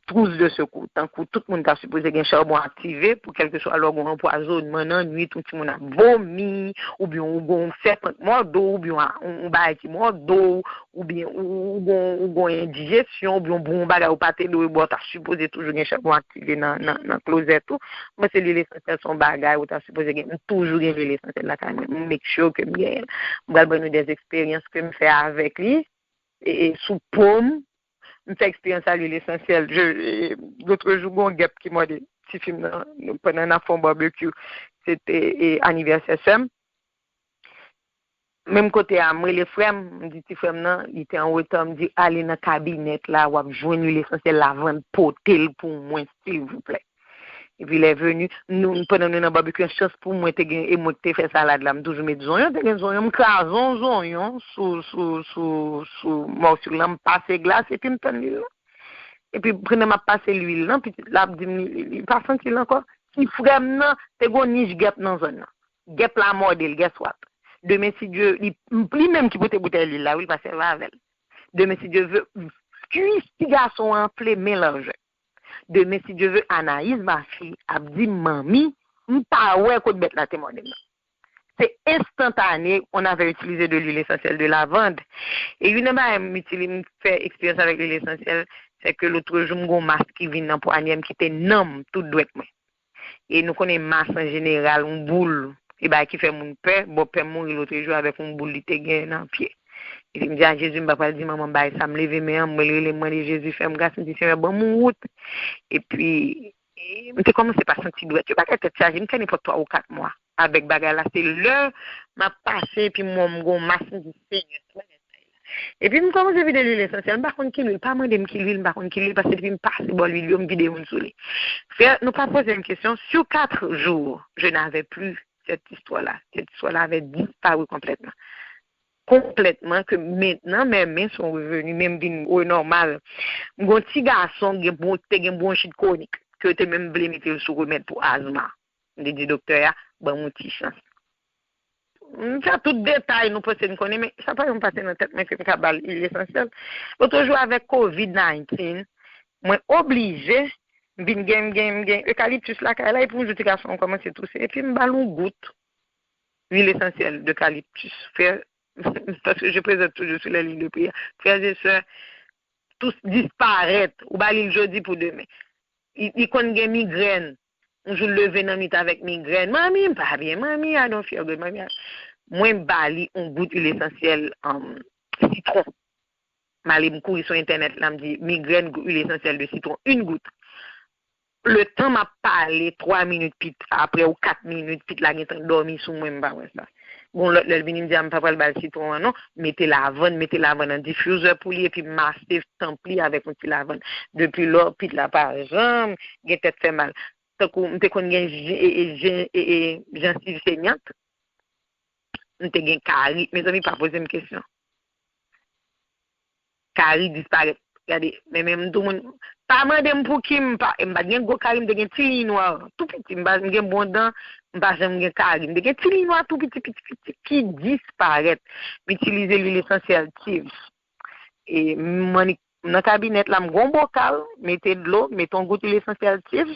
trousse de secours, tankou tout moun ta sipoze gen charbon aktive pou kèlkeswa lè w gen yon anpwazonnman nan nwit, yon timoun ap vomi, oubyen w gen yon sèpan k mòde w, oubyen yon, yon bagay ki mòde w, oubyen ou, ou gon, ou gon endijesyon, oubyen w bwè yon bagay ou pa te dwe bwè, w ta sipoze toujou gen charbon aktive nan, nan, nan klozèt ou. Mwen, se lil esansyèl, se yon bagay ou ta sipoze gen. M toujou gen lil esansyèl lakay mwen. M make sure ke m genyen l. M pral ban nou des eksperyans ke m fè avèk li, e, e sou po m. M fè eksperyans a lil esansyèl. Je, e, lotrejou, gon gèp ki mòde tifi m nan, nou, pandan n ap fè yon barbecue. Se te, e, anivèsè sè m. Menm kote a, m rele frè m, m di ti frè m nan, li te an reta, m di, "Ale nan kabinèt la, w ap jwenn lil esansyèl lavand, pote l pou mwen, silvouplè." Epi lè veni, nou, pandan nou nan barbecue, chans pou mwen te gen, e mwen ki te fè salad la, m toujou met zonyon, te gen zonyon, m kraze yon zonyon sou, sou, sou, sou mòso lan, m pase glas, epi m tann lil lan. Epi pandan m ap pase lwil lan, pitit la ap di m li, li, li pa santi l ankò. Ti frè m nan, te gon nich gèp nan zòn nan. Gèp la mòde l, guess what? Demen, si Dye, li, li menm ki pote boutèy lwil la, wi, l pa sèvi avè l. Demen, si Dye ve, kuis ti gason an anfle men lajè. Demen, si Dye ve, Anayiz, ma fi, ap di m, "Manmi, m pa wè kot bèt la te mòde m nan." Se enstantane, on avait utilisé de l'huile essentielle de lavande. E youn nan bagay m itili-, m fè eksperyans avèk lwil esansyèl, se ke lotrejou m gon mas ki vin nan pwanyè m ki te nanm tout dwèt mwen. E nou konnen mas an jeneral, yon boul, e bagay ki fè moun pè, bòpè m mouri lotrejou avèk yon boul li te gen nan pye. Epi m di, "A Jezi, m pa pral di manman m bagay sa." M leve men an, m rele, m mande Jezi fè m gras, m di, "Senyè, ban m yon wout." Epi, e, m te kòmanse pa santi dwèt yo, bagay tèt chaje, m fè nenpòt twa ou kat mwa avèk bagay la. Se lè m ap pase, epi m wè m gon mas, m di, "Senyè, sa bagay sa ye la?" Epi m kòmanse vide lwil esansyèl, m pa konn ki lwil, pa mande m ki lwil, m pa konn ki lwil, paske depi m pase bò lwil yo, m vide youn sou li. Frè, nou pa poze m kesyon, sur quatre jours, je n'avais plus cette histoire-là. Cette histoire-là avait disparu complètement. Konplètman, ke mentnan, men, men son revenu, men m vin renòmal. M gon ti gason, gen bron-, te gen bronchit kwonik, ke yo te menm vle mete l sou remèd pou azma. M te di doktè a, "Ban m yon ti chans." M fè tout detay nou panse n konnen, men sa pa janm pase nan tèt mwen ke m ka ba l lwil esansyèl. Lotrejou avèk covid nineteen, mwen oblije, m vin gen, m gen, m gen ekaliptis lakay la, epi yon jou ti gason an kòmanse touse, epi m ba l yon gout lwil esansyèl de kaliptis. Frè, parce que je présente toujours sur les lignes de prière. Frères et sœurs, tous disparaître. Ou ba li l jodi pou demen. Li, li konn gen migrèn. Yon jou l leve nan nwit avèk migrèn. "Manmi, m pa byen, manmi, I don't feel good, manmi." Mwen ba li yon gout lwil esansyèl, um, sitwon. M ale m kouri sou entènèt la, m di, "Migrèn, gout lwil esansyèl de sitwon, une goutte." Letan m ap pale, twa minit pita, apre ou kat minit, pitit la gentan dòmi sou mwen, m pa wè sa. Gon lòt lè l vini, m di a m pa pral ba l sitwon an non, mete lavann, mete lavann nan difizè pou li epi mase tanp li avèk yon ti lavann. Depi lò, pit la pa janm gen tèt fè mal. Tankou m te konn gen jen- e- e- jen- e- e- jansiv senyant, m te gen kari. Mezanmi, pa poze m kesyon. Kari disparèt. Gade, men menm tou moun pa mande m pou ki m pa m pa t gen gwo kari, m te gen ti liy nwa tou piti, m pa m gen bon dan, m pa janm gen kari. M te gen ti liy nwa tou piti piti piti ki disparèt. M itilize lwil esansyèl Thieves. E m annik nan kabinèt la, m gon bokal, mete dlo, mete yon gout lwil esansyèl Thieves,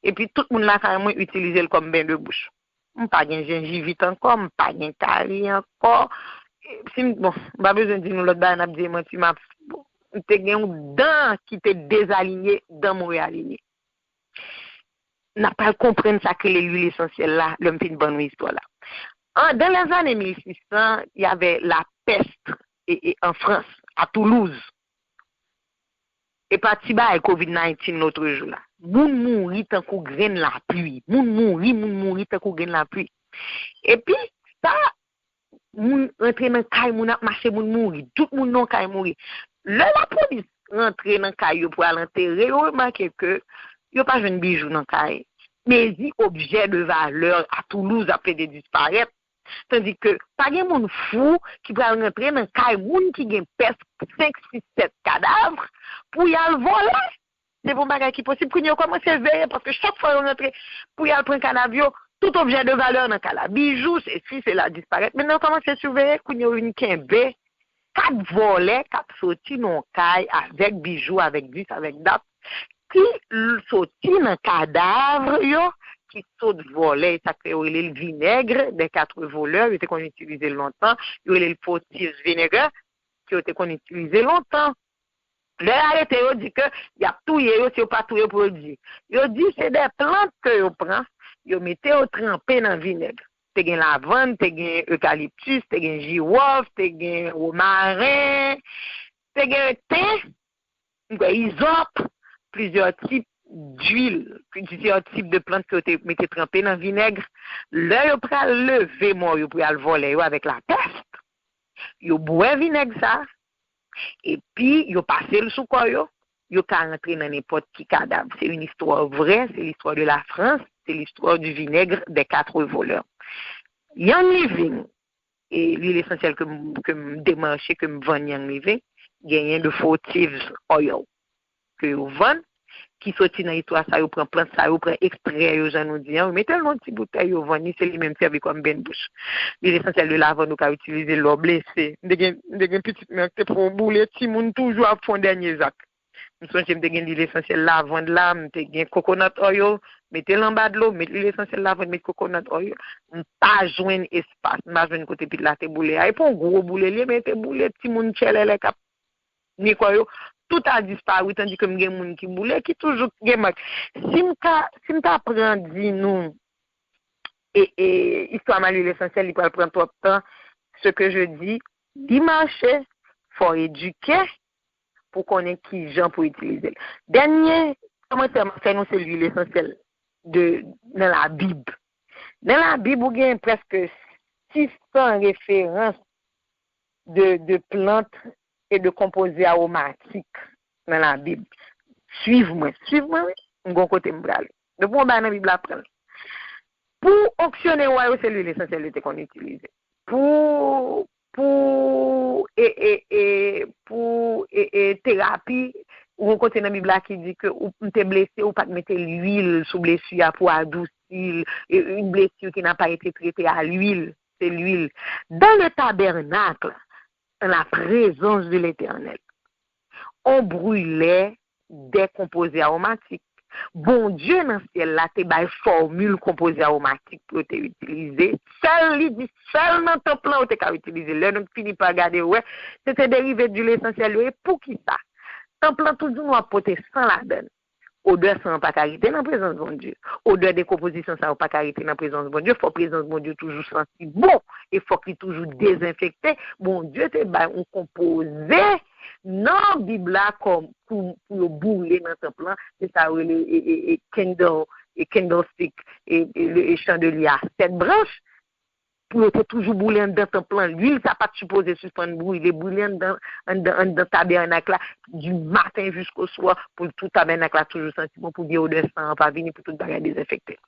epi tout moun lakay mwen itilize l kòm ben de bouch. M pa gen jenjivit ankò, m pa gen kari ankò. Si m, bon, m pa bezwen di nou lòt bagay n ap di e manti, m ap, m te gen yon dan ki te dezalinye, dan mwen reyalinye. N ap pral konprann sa k rele lwil esansyèl la lè m fin ban nou istwa la. An, dans les années mil sis san, y avait la peste e, e, en France, à Toulouse. E pa ti bagay covid nineteen lòt jou la. Moun mouri tankou grenn lapli. Moun mouri, moun mouri tankou grenn lapli. Epi, sa, moun rantre nan kay, moun ap mache, moun mouri. Tout moun nan kay mouri. Lè lapolis rantre nan kay yo pou al antere, yo remake ke yo pa jwenn bijou nan kay. Mezi objè de valè a Toulouse ap plede disparèt. Tandi ke pa gen moun fou ki pral rantre nan kay moun ki gen pès senk, sis, sèt kadav pou y al vòlè. Se pa yon bagay ki posib. Kounye a yo kòmanse veye, paske chak fwa yo rantre pou y al pran kadav yo, tout objè de valè nan kay la, bijou, sesi, sela disparèt. Mentnan yo kòmanse siveye, kounye a yo vin kenbe kat vòlè k ap soti nan yon kay avèk bijou, avèk dis, avèk dat, ki l- soti nan kadav yo, ki sot vòlè, e sa k fè yo rele l vinègre dè kat volè, yo te konn itilize l lontan, yo rele l fautive vinègre, ke yo te konn itilize lontan. Lè yo arete yo, di ke y ap touye yo, si yo pa touye yo pou yo di. Yo di se de plant ke yo pran, yo mete yo tranpe nan vinèg. Te gen lavann, te gen ekaliptis, te gen jiwòf, te gen womaren, te gen ten, m kwè izòp, plizyè tip dwil, plizyè tip de plant ke yo te mete tranpe nan vinèg. Lè yo pral leve mò yo pou y al vòlè yo avèk lapès, yo bwè vinèg sa, epi yo pase l sou kò yo, yo ka rantre nan nenpòt ki kadav. Se yon istwa vrè, se l'histoire de la France, c'est l'histoire du vinaigre des quatre voleurs. Young Living, e lwil esansyèl ke m, ke m demache, ke m vann Young Living, genyen de fautive oil ke yo vann, ki soti nan istwa sa, yo pran plant sa, yo pran ekstrè yo, jan nou di an, yo mete l nan ti boutèy, yo vann li, se li menm sèvi kòm ben bouch. Lwil esansyèl de lavann, ou ka itilize lè w blese. M te gen, m te gen pitit mwen ki te pran yon boule, timoun toujou ap fè yon dènye zak. M sonje m te gen lwil esansyèl lavann la, m te gen coconut oil, mete l anba dlo, met lwil esansyèl lavann, met coconut oil. M pa jwenn espas, m pa jwenn kote pit la te boule a. E pa yon gwo boule li ye, men te boule timoun tchèlèlè k ap ni kò yo, tout a dispari, tandi ke m gen moun ki boule, ki toujou gen mank. Si m ka, si m ta pran di nou, e, e, istwa m a lwil esansyèl, li pral pran twòp tan. Ce que je dis, li mache, fò edike pou konnen ki jan pou itilize l. Dènye kòmantè m ap fè nou se lwil esansyèl de, nan Labib. Nan Labib, ou gen prèske sis san referans de, de plant e de konpoze awomatik nan Labib. Swiv mwen, swiv mwen, wi. M gon kote m prale. Depi yon bagay nan Bib la, pran l. Pou onksyone wa yo, se lwil esansyèl yo te konn itilize. Pou, pou, e, e, e, pou, e, e, terapi, ou gon kote nan Bib la ki di ke ou, m te blese, ou pa t mete lwil sou blesi a pou adousi l, e, une blessure qui n'a pas été traitée à l'huile, c'est l'huile. Dans le tabernacle, en la présence de l'Éternel, on brûlait des composés aromatiques. Bondye nan syèl la te bay fòmil konpoze awomatik pou yo te itilize. Sèl, li di, sèl nan tanp lan yo te ka itilize. Lè nou fini pa gade, wè, se te derive de lwil esansyèl yo. E poukisa? Tanp lan toujou nou ap pote san ladan l. Odè san an pa ka rete nan prezans Bondye. Odè dekonpozisyon sa yo pa ka rete nan prezans Bondye. Fò prezans Bondye toujou santi bon. E fòk li toujou dezenfekte. Bondye te bay yon konpoze nan Bib la kòm pou, pou yo boule nan tanp lan. Se sa yo rele e, e, e candle, e candlestick, e, e, e chandelye a sèt branch. pou yo te toujou boule anndan tanp lan. Luil sa pa t sipoze sispann brile, brile anndan, anndan, anndan tabènak la, di maten jiskoswa, pou tout tabènak la toujou santi bon, pou vye odè san an pa vini, pou tout bagay dezenfekte.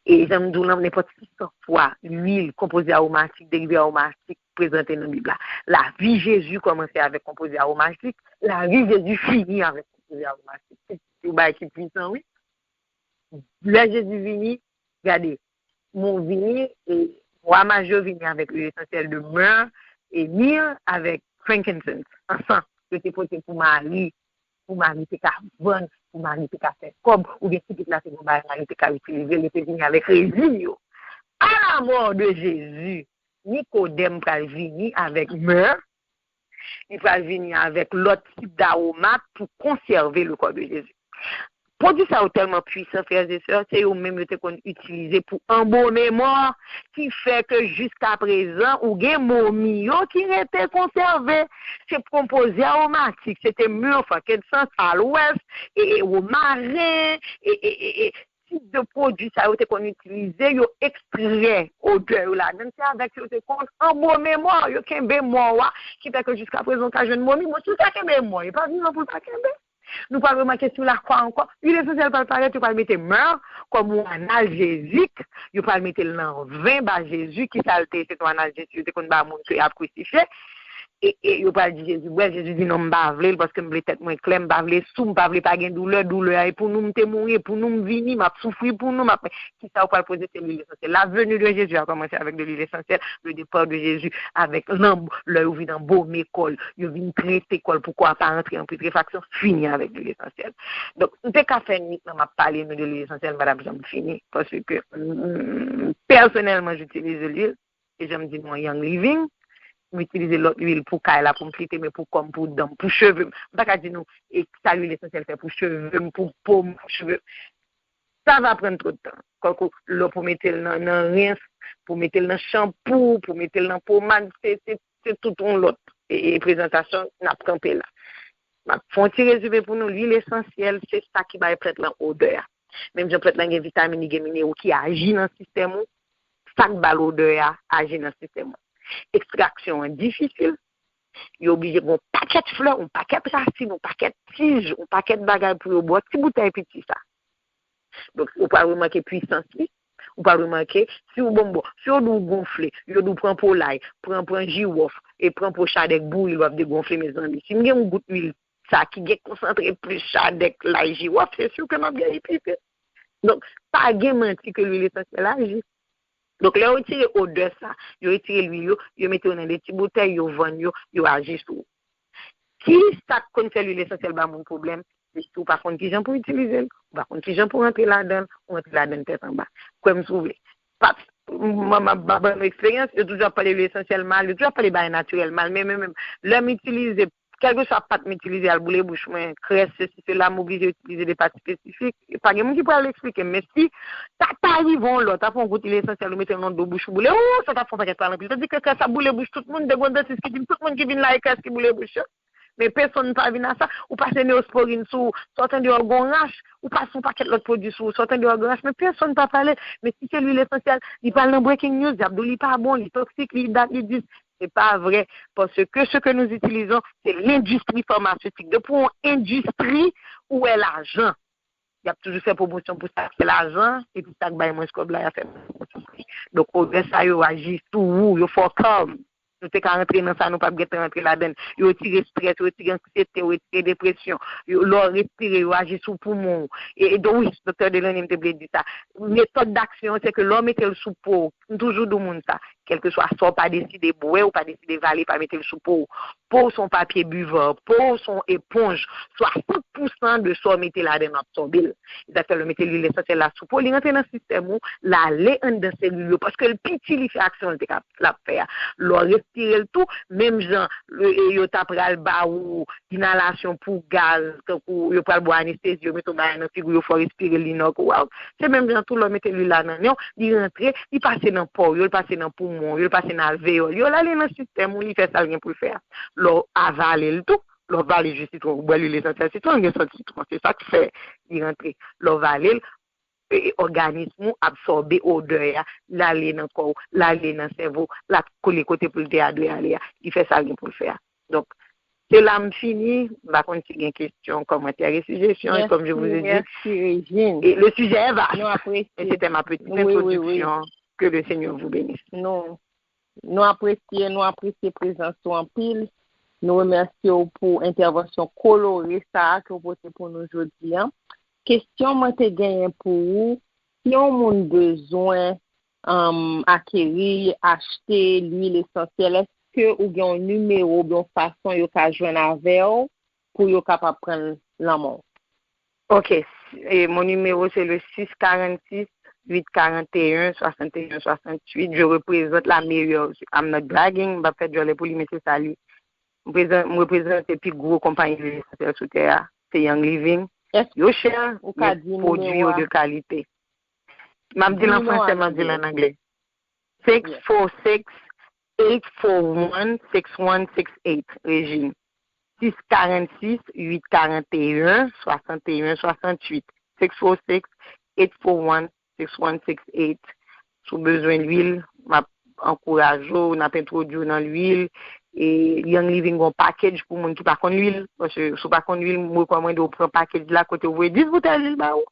E jan m di w lan, nenpòt sis san fwa, luil, konpoze awomatik, derive awomatik prezante nan Bib la. Lavi Jezi kòmanse avèk konpoze awomatik, lavi Jezi fini avèk konpoze awomatik. Se yon bagay ki pwisan, wi. Lè Jezi vini, gade, mè w vini, e bwa maj yo vini avèk lwil esansyèl de mè e mir avèk frankincense ansanm. Yo te pote pou Mari, pou Mari te ka vann, pou Mari te ka fè kòb, oubyen si pitit la te gen bagay, Mari te ka itilize, yo te vini avèk rezin yo. A la mò de Jezi, Nikodèm pral vini avèk mè, li pral vini avèk lòt tip dawomat pou konsève le corps de Jésus. Pwodui sa yo tèlman pwisan, frè e sè, se yo menm yo te konn itilize pou anbome mò, ki fè ke jiska prezan ou gen momi yo ki rete konsève. Se konpoze awomatik, se te mè, frankincense, alwès, e, e womaren, e, e, e, e tip de pwodui sa yo te konn itilize, yo ekstrè odè yo ladan, se avèk yo te konn anbome mò, yo kenbe mò a, ki fè ke jiska prezan w ka jwenn momi. Bon, si w ta kenbe mò, e pa vivan pou l pa kenbe. Nou pral remake sou lakwa ankò, lwil esansyèl pral parèt, yo pral mete mè kòm yon analjezik, yo pral mete l nan ven ba Jezi, ki sa l te, se te yon analjezik yo te konn ba moun ke y ap krisifye. E, e yo pral di Jezi, bwè, Jezi di, non, m pa vle l, paske m vle tèt mwen klè, m pa vle sou, m pa vle pa gen doulè, doulè a e pou nou, m te mouri, e pou nou, m vini, m ap soufri pou nou, m ap, kisa yo pral poze, se lwil esansyèl. La venue de Jésus a commencé avec de l'huile essentielle, le départ de Jésus avec lanb, lè yo vin anbome kò l, yo vin trete kò l pou kò a pa antre an putréfaction, fini avèk lwil esansyèl. Donk, m te ka fè nwit lan m ap pale nou de lwil esansyèl, m pa t ap janm fini, paske, mm, pèsonèlman, j'utilise l'huile, e jan m di nou an Young Living, m itilize lòt lwil pou kay la, pou m flite, men pou kò m, pou dan m, pou cheve m. M pa ka di nou e sa lwil esansyèl fè pou cheve m, pou po m, pou cheve m. Sa va pran twò de tan. Kòlko, lè pou mete l nan, nan rens, pou mete l nan chanpou, pou mete l nan pomad, se, se, se tout yon lòt e, e prezantasyon n ap kanpe la. M ap fè yon ti rezime pou nou. Lwil esansyèl, se sa ki bay plant lan odè a. Menm jan plant lan gen vitamin, li gen minewo ki aji nan sistèm ou, sa k ba l odè a aji nan sistèm ou. Ekstraksyon an difisil, yo oblije gen yon pakèt flè, yon pakèt rasin, yon pakèt tij, yon pakèt bagay pou yo bwè ti boutèy piti sa. Donk, ou pral remake pwisans li, ou pral remake, si w bon, bon, si yo di w gonfle, yo di w pran po lay, pran, pran jiwòf, e pran po chadèk bouri l, w ap degonfle, mezanmi. Si m gen yon gout lwil sa ki gen konsantre plis chadèk lay jiwòf, se si ke m ap gen ipite. Donk, pa gen manti ke lwil esansyèl aji. Donk, lè yo retire odè sa, yo retire lwil yo, yo mete yo nan de ti boutèy, yo vann yo, yo aji sou ou. Ki sa k konn fè lwil esansyèl ba moun pwoblèm? Se si w pa konn kijan pou itilize l, ou pa konn kijan pou rantre ladan l, ou rantre ladan l tèt anba. Kwè m si w vle. Pa, m, m, m ap ban nou eksperyans, yo toujou ap pale lwil esansyèl mal, yo toujou ap pale bagay natirèl mal, men, men, men, lè m itilize, kèlkeswa pat m itilize al boule bouch mwen, krès, sesi, sela, m oblije itilize de pat espesifik. Pa gen moun ki pral eksplike m, men si ta, ta rive yon lè, ta pran yon gout lwil esansyèl, ou mete l nan do bouch ou boule, o, sa t ap fè yon pakèt pale anpil. Tandis ke krès ap boule bouch tout moun, te gen yon dantis ki di m, tout moun ki vin la, e krès ki boule bouch yo. Men pèsonn pa vin a sa. Ou pase neosporin sou ou, sa w tande w gen yon rach, ou pase yon pakèt lòt pwodui sou ou, sa w tande w gen yon rach, men pèsonn pa pale. Men si se lwil esansyèl, li pral nan breaking news, y ap di w li pa bon, li toksik, li dat, li dis. Se pa vre, paske ce que nous utilisons, se lendistri famaseutik. Depi w yon endistri, ou wè lajan. Y ap toujou fè pwomosyon pou sa k fè lajan, epi sa k bay mwens kòb la, y ap fè pwomosyon pou li. Donk, odè sa yo aji sou ou, yo fè w kalm. Nou te ka rantre nan sa, nou p ap gentan rantre ladan l. Yo retire estrès, yo retire anksiyete, yo retire depresyon. Yo, lè w respire, yo aji sou poumon w. E, e donk, wi, doktè Delaunay, m te vle di sa. Metòd daksyon an, se ke lè w mete l sou po w, m toujou di moun sa, kèlkeswa sa w pa deside bwè, ou pa deside vale, pa mete l sou po w. Po w se yon papye buveur, po w se yon eponj. Swasant pousan de sa w mete ladan l absòbe l. Sa fè lè w mete lwil esansyèl la sou po, li rantre nan sistèm ou, l ale anndan selil yo, paske l piti, li fè aksyon l te ka, l ap fè a. Lè w respire l tou, menm jan, e, e, yo ta pral ba ou inalasyon pou gaz, tankou yo pral ba w anestezi, yo mete yon bagay nan figi w, yo fè w respire l, li knock ou out. Se menm jan tou, lè w mete lwil la nan nen w, li rantre, li pase nan po w yo, li pase nan poumon w yo, li pase nan alveyòl yo, l ale nan sistèm ou, li fè sa l gen pou l fè a. Lè w avale l tou, lè w vale ji sitwon, ou bwè lwil esansyèl sitwon, l gen sant sitwon. Se sa k fè li rantre. Lè w vale l, e, òganis ou absòbe odè a, l ale nan kò w, l ale nan sèvo, l ap kole kote pou l te a dwe ale a, li fè sa l gen pou l fè a. Donk, se la m fini, m pa konn si gen kesyon, kòmantè e sijesyon, e comme je vous ai dit, Merci, Régine. Et le sujet est vaste, Nous mais apprécions. C'était ma petite Oui, oui, oui, oui. Introduction. Que le Seigneur vous bénisse. Nou, nou apresye, nou apresye prezans ou anpil. Nou remèsye w pou entèvansyon kolore sa a ke w pote pou nou jodi a. Kesyon mwen te genyen pou ou, si yon moun bezwen um, akeri, achte lwil esansyèl, èske ou gen yon nimewo oubyen yon fason yo ka jwenn avè w pou yo kapab pran l nan men w? Ok, e, mon numéro c'est le six quarante-six huit quarante et un soixante et un soixante-huit. Je représente la meilleure. I'm not bragging, m pa fè djòlè pou li, men se sa li. M prezan- m reprezante pi gwo konpayi lwil esansyèl sou tè a. Se Young Living. Èske Yo chè, ou ka men di pwodui nimewo yo a? De kalite. M ap di l an Nimewo a fransè, m nan ap di l anglè. An anglè. Six four six eight four one six one six eight, Régine. Six quarante-six huit quarante et un soixante et un soixante-huit. Six four six eight four one six one six eight. Si w bezwen lwil, m ap ankouraje w, n ap entwodui w nan lwil. E Young Living gen yon package pou moun ki pa konn lwil. Paske si w pa konn lwil, m rekòmande w pran package la kote w voye dis boutèy lwil ba ou.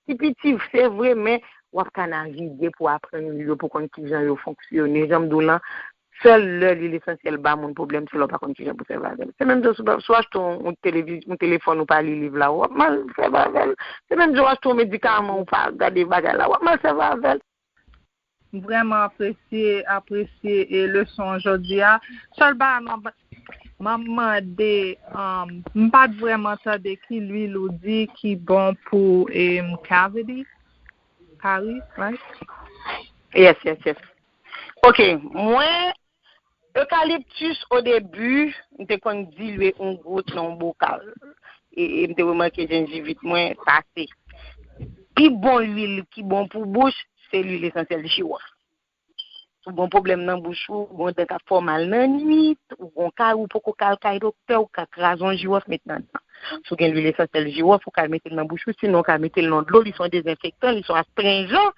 Ti piti, se vre, men w ap ka navige pou aprann lwil yo, pou konn kijan yo fonksyone. Jan m di w lan, sèl lè lwil esansyèl ba moun pwoblèm, se lè w pa konn kijan pou sèvi avè l. Se menm jan si w achte yon, yon televiz- yon telefòn ou pa li liv la, w ap mal sèvi avè l. Se menm jan w achte yon medikaman ou pa gade bagay la, w ap mal sèvi avè l. M vrèman apresye, apresye e leson an jodi a. Sèl bagay m ap m ap mande, um, m pa t vrèman tande ki lwil ou di ki bon pou um, cavity, kari, right? Yes, yes, yes. Ok, mwen, eucalyptus o debi, m te konn dilye yon gout nan yon bokal. E, e m te remake jenjivit mwen pase. Pi bon lwil ki bon pou bouch, se lwil esansyèl jiwòf. Si w gen yon pwoblèm nan bouch ou, ou gen yon dan k ap fè w mal nan nwit, ou gen yon kari ou poko ka al kay doktè, ou ka kraze yon jiwòf met nan dan. Si w gen lwil esansyèl jiwòf, ou ka mete l nan bouch ou, sinon ou ka mete l nan dlo, li se yon dezenfektan, li se yon astrenjan,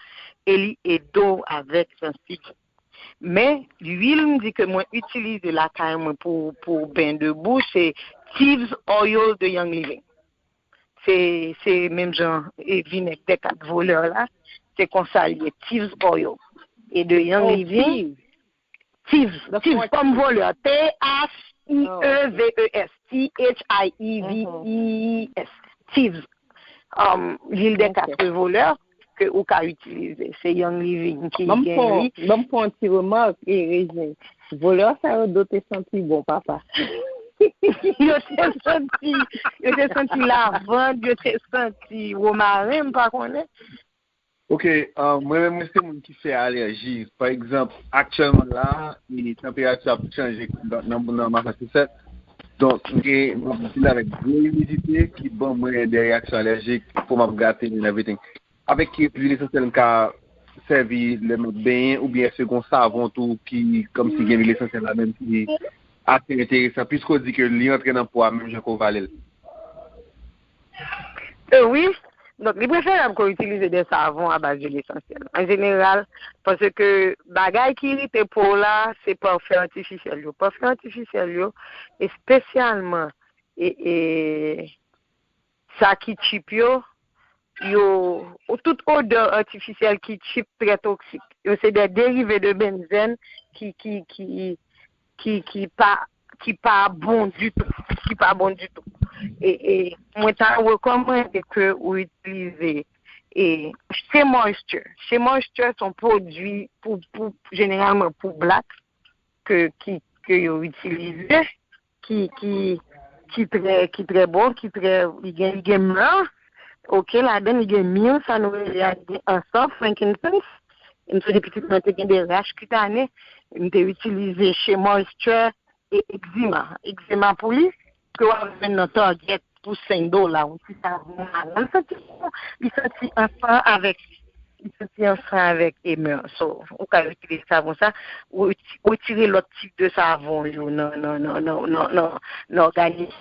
e li ede w avèk jansiv. Men, lwil m di ke mwen itilize lakay mwen pou, pou ben de bouch, se Thieves Oil de Young Living. Se, se menm jan e vinèg de kat volè la, se konsa l ye, Thieves Oil. E de Young Oh, Living, Thieves. Thieves, The Thieves, fourth kòm Thieves. Volè, T H I E V E S, T H I E V E S, Thieves. Um, Lwil de Ok. Quatre Voleurs ke ou ka itilize. Se Young Living ki Ban m gen fè li. yon- ban m fè yon ti remak, e, Régine. Volè sa yo do te santi bon, papa. Yo te santi, yo te santi lavand, yo te santi womaren, m pa konnen. Ok, uh, mwen menm mwen se moun ki fè alèji. Pa egzanp, aktyèlman la, e, tanperati ap chanje nan, nan, nan Massachusetts. Donk, m gen, m ap deal avèk gwo imidite ki ban mwen de reyaksyon alèjik, po m ap gate and everything. Avèk ki lwil esansyèl m ka sèvi lè m ap benyen, oubyen èske gen yon savon tou ki kòmsi gen lwil esansyèl la menm ki ase enteresan, piske w di ke li antre nan po a menm jan ke w vale l? E wi. Donk, li preferab ke w itilize de savon a baz lwil esansyèl. An jeneral, paske bagay ki irite po w la, se pafen atifisyèl yo. Pafen atifisyèl yo, espesyalman, e, e, sa ki cheap yo, yo, tout odè atifisyèl ki cheap trè toksik. Yo se de derive de benzèn ki, ki, ki, ki, ki pa, ki pa bon ditou, ki pa bon ditou. E, e mwen ta rekòmande ke ou itilize e Shea Moisture. Shea Moisture se yon pwodui pou, pou, jeneralman pou blak ke, ki, ke yo itilize, ki, ki, ki trè, ki trè bon, ki trè, li gen, li gen mè, ok, ladan li gen mil, sa nou rele a, li gen ansans, frankincense. M sonje pitit mwen te gen de rach kitane, m te itilize Shea Moisture e Eczema. Eczema pou li, ke w ap jwenn nan Target pou senk dola, yon ti savon maron. Li santi bon, li santi ansan avèk, li santi ansan avèk e mè. So, ou ka itilize savon sa, ou, ou retire lòt tip de savon yo nan, nan, nan òganis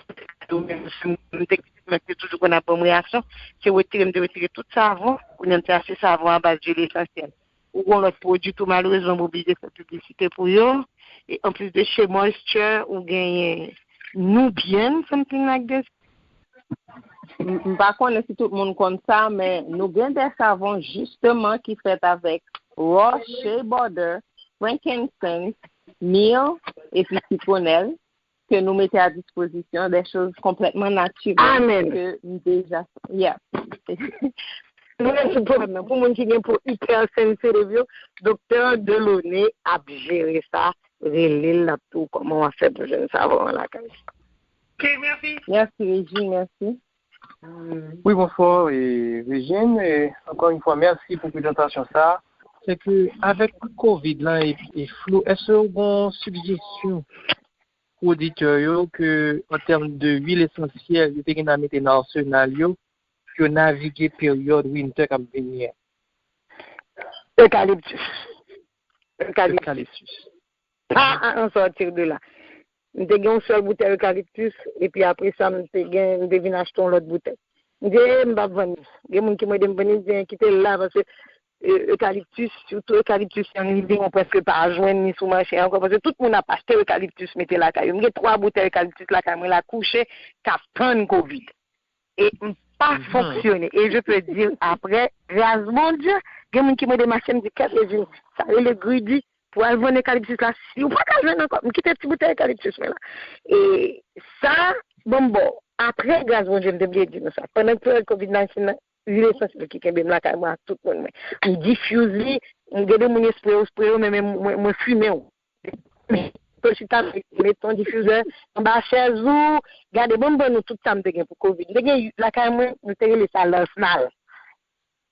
ou. Menm si m te, mwen te toujou Bon, ap ban m reyaksyon, se retire, m te retire tout savon, kounye a m te achte savon a baz lwil esansyèl. Ou gen lòt pwodui tou, malerezman, m oblije fè piblisite pou yo. E anplis de Shea Moisture, ou genyen Nubian, something like this. M pa konnen si tout moun konn sa, men nou gen de savon jisteman ki fèt avèk raw shea butter, frankincense, myrrh epi sitwonèl ke nou mete a dispozisyon, de choz konplètman natirèl ke m deja, yeah. Nou gen ti pwoblèm nan. Pou moun ki gen po ipèsansitiv yo, Doktè Delaunay ap jere sa, rele l, l ap di w kòman w ap fè pou jwenn savon an lakay. Mèsi, Regi, mèsi. Wi, bonswa, Regine. Ankò yon fwa, mèsi pou prezantasyon sa a. Se ke avèk Covid lan e, e flou, èske w gen yon sijesyon pou oditè yo ke an tèm de lwil esansyèl yo te gen a mete nan arsenal yo pou yo navige peryòd winter k ap vini an? Eucalyptus. Eucalyptus. Pas à en sortir de là. M te gen yon sèl boutèy eucalyptus, epi apre sa, m te gen, m te vin achte yon lòt boutèy. M di, e, m p ap vann li. Gen moun ki mande m vann li, m di, kite l la, paske eucalyptus, sitou eucalyptus young living, ou prèske pa jwenn li sou mache ankò, paske tout moun ap achte eucalyptus mete lakay yo. M gen twa boutèy eucalyptus lakay mwen la kouche, k ap tann Covid. E m pa fonksyone. E je peux dire, apre, gras Bondye, gen moun ki mande m achte, m di, kèt Rejin, sa rele gridi, pou al vann eucalyptus la, si ou pa ka jwenn ankò, m kite ti boutèy eucalyptus mwen la. E sa, bon, bon, apre, gras Bondye, m te bliye di nou sa. Pandan peryòd Covid nineteen nan, lwil esansyèl ki kenbe m lakay mwen ak tout moun mwen. M difyuz li, m gen de moun espre yo, espre yo, men mwen, mwen fimen w. Ou chita, met yon difizè anba chèz ou, gade, bon, m ban nou tout sa m te gen pou Covid. M te gen lakay mwen, nou te rele sa lansnal.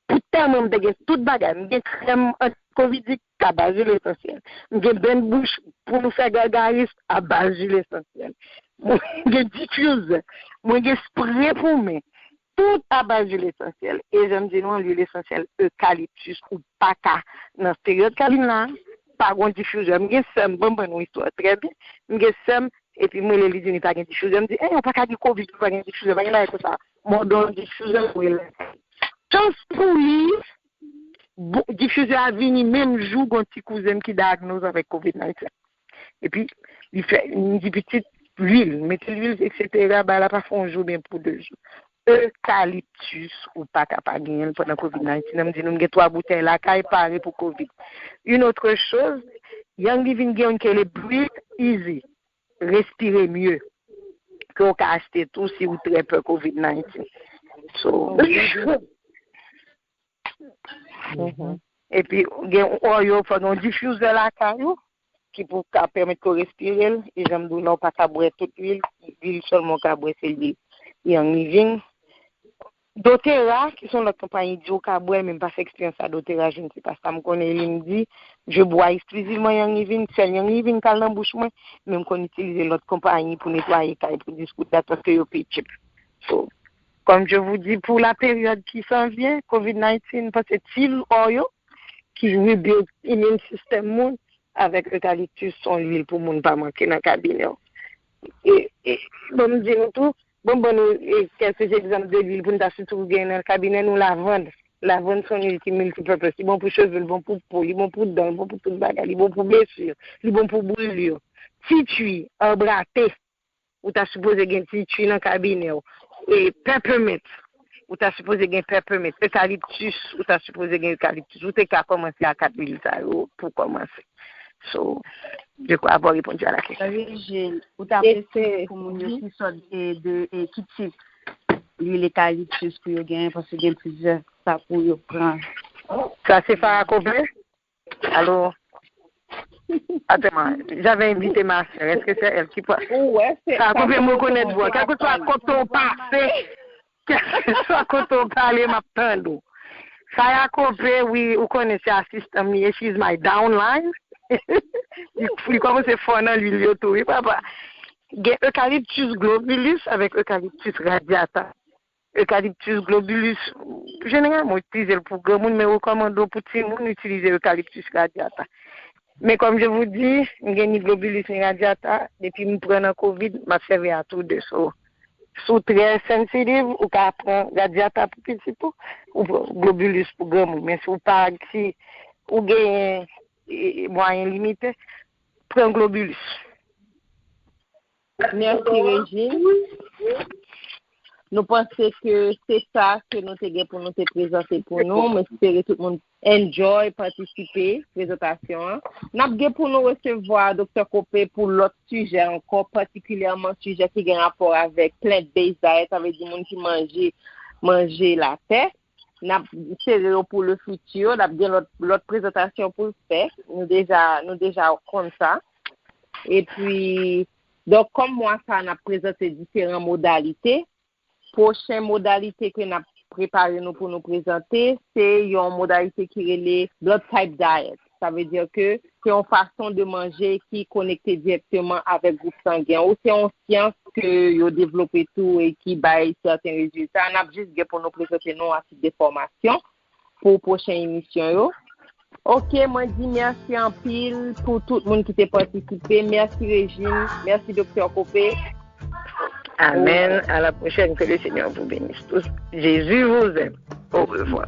Pou tèlman m te gen tout bagay, m gen krèm antikovidik a baz lwil esansyèl. M gen benn bouch pou nou fè gagaris a baz lwil esansyèl. Mwen gen difizè, mwen gen spre pou men. Tout a baz lwil esansyèl. E jan m di nou an, lwil esansyèl eukaliptis ou pa ka. Nan peryòd k ap vin la, pa gon difizè. M gen sè m, ban m ban nou istwa trè byen. M gen sè m, epi m rele li di li pa gen difizè. M di, e, ou pa ka di Covid ou pa gen difizè, pa gen bagay konsa. Mwen ba w difizè, ou rele. Chans pou li, bon, difizè a vini menm jou gon ti kouzen m ki dayagnoze avèk Covid nineteen. Epi, li fè, m di pitit, lwil, mete lwil, etsetera, bagay la pa fè yon jou, byen pou de jou. Eukaliptis, ou pa ka pa genyen l pandan Covid nineteen an. M di nou, m gen twa boutèy lakay, pare pou Covid. Une autre chose, Young Living gen youn ki rele Breathe Easy, Respire Mieux, ke w ka achte tou si ou trè pè Covid nineteen. So, Epi, gen yon oil, fò gen yon difizè lakay ou, ki pou ka pèmèt ke w respire l. E jan m di w la, ou pa ka bwè tout lwil, lwil sèlman ou ka bwè, se lwil Young Living. Dotera, ki se yon lòt konpayi, di w ka bwè l, men m pa fè eksperyans a Dotera, je ne sais pas sa. M konnen li, m di, je bois exclusivement Young Living, sèl Young Living k al nan bouch mwen, men m konn itilize lòt konpayi pou netwaye kay, pou dis gout dat, paske yo pi cheap. So, comme je vous dis, pour la période qui s'en vient, Covid nineteen, m panse ti oil ki rebuild immune system moun avèk eukaliptis, se yon lwil pou moun pa manke nan kabinè w. E, e, bon, m di nou tou, bon, ban nou e, kèlke egzanp de lwil pou n ta sitou gen nan kabinè nou, lavand. Lavand se yon lwil ki multipurpose. Li bon pou cheve, li bon pou po, li bon pou dan, li bon pou tout bagay, li bon pou blesi, li bon pou brili. Titwi, anbrate. Ou ta sipoze gen titwi nan kabinè w. E peppermint, ou ta sipoze gen peppermint. Eukaliptis, ou ta sipoze gen eukaliptis. Ou te ka kòmanse a kat lwil sa yo pou kòmanse. So, je crois avoir répondu à la question. Régine, ou ta prefere pou moun yo ki sòt de, de, de ki tip lwil eukaliptis pou yo genyen, paske gen plizyè sa pou yo pran. Sa se Farah Coppert? Alo? Attends, j'avais invité ma sœur. Est-ce que c'est elle qui parle? Ou wè, se Farah Coppert, m rekonèt vwa. Kèlkeswa kote w pase, kèlkeswa kote w pale, m ap tande w. Farah Coppert, wi, ou konnen se asistan m li ye, she's my downline. Li, li kòmanse fò nan lwil yo tou, wi, papa. Gen eucalyptus globulus avèk eucalyptus radiata. Eucalyptus globulus, jeneralman, ou itilize l pou granmoun, men rekòmande w pou timoun itilize eucalyptus radiata. Men comme je vous dis, m gen ni globulus ni radiata, depi m pran nan Covid, m ap sèvi a tou de. So, Si w trè sensitive, ou ka pran radyata pou pitit ou, ou pran globilis pou granmoun. Men si w pa, si ou genyen e, e, mwayen limite, pran globilis. Mèsi, Regine. Nou panse ke se sa ke nou te gen pou nou te prezante pou nou. Mwen espere tout moun enjoy, patisipe prezantasyon an. N ap gen pou nou resevwa Doktè Kope pou lòt sijè ankò, patikilyèman sijè ki gen rapò avèk plant-based diet, sa vle di moun ki manje manje latè. N ap sere yo pou le futur, n ap gen lòt lòt prezantasyon pou l fè. Nou deja nou deja konn sa. Epi, donk, kòm mwa sa a n ap prezante diferan modalite, pwochen modalite ke n ap prepare nou pou nou prezante, se yon modalite ki rele blood type diet. Sa vle di ke se yon fason de manje ki konekte dirèkteman avèk gwoup sangen ou. Se yon syans ke yo devlope tou e ki bay sèten rezilta. N ap jis gen pou nou prezante nou an tit de fòmasyon pou pwochen emisyon yo. Ok, mwen di mèsi anpil pou tout moun ki te patisipe. Mèsi, Regine. Mèsi, Doktè Kope. Amen. À la prochaine. Que le Seigneur vous bénisse tous. Jésus vous aime. Au revoir.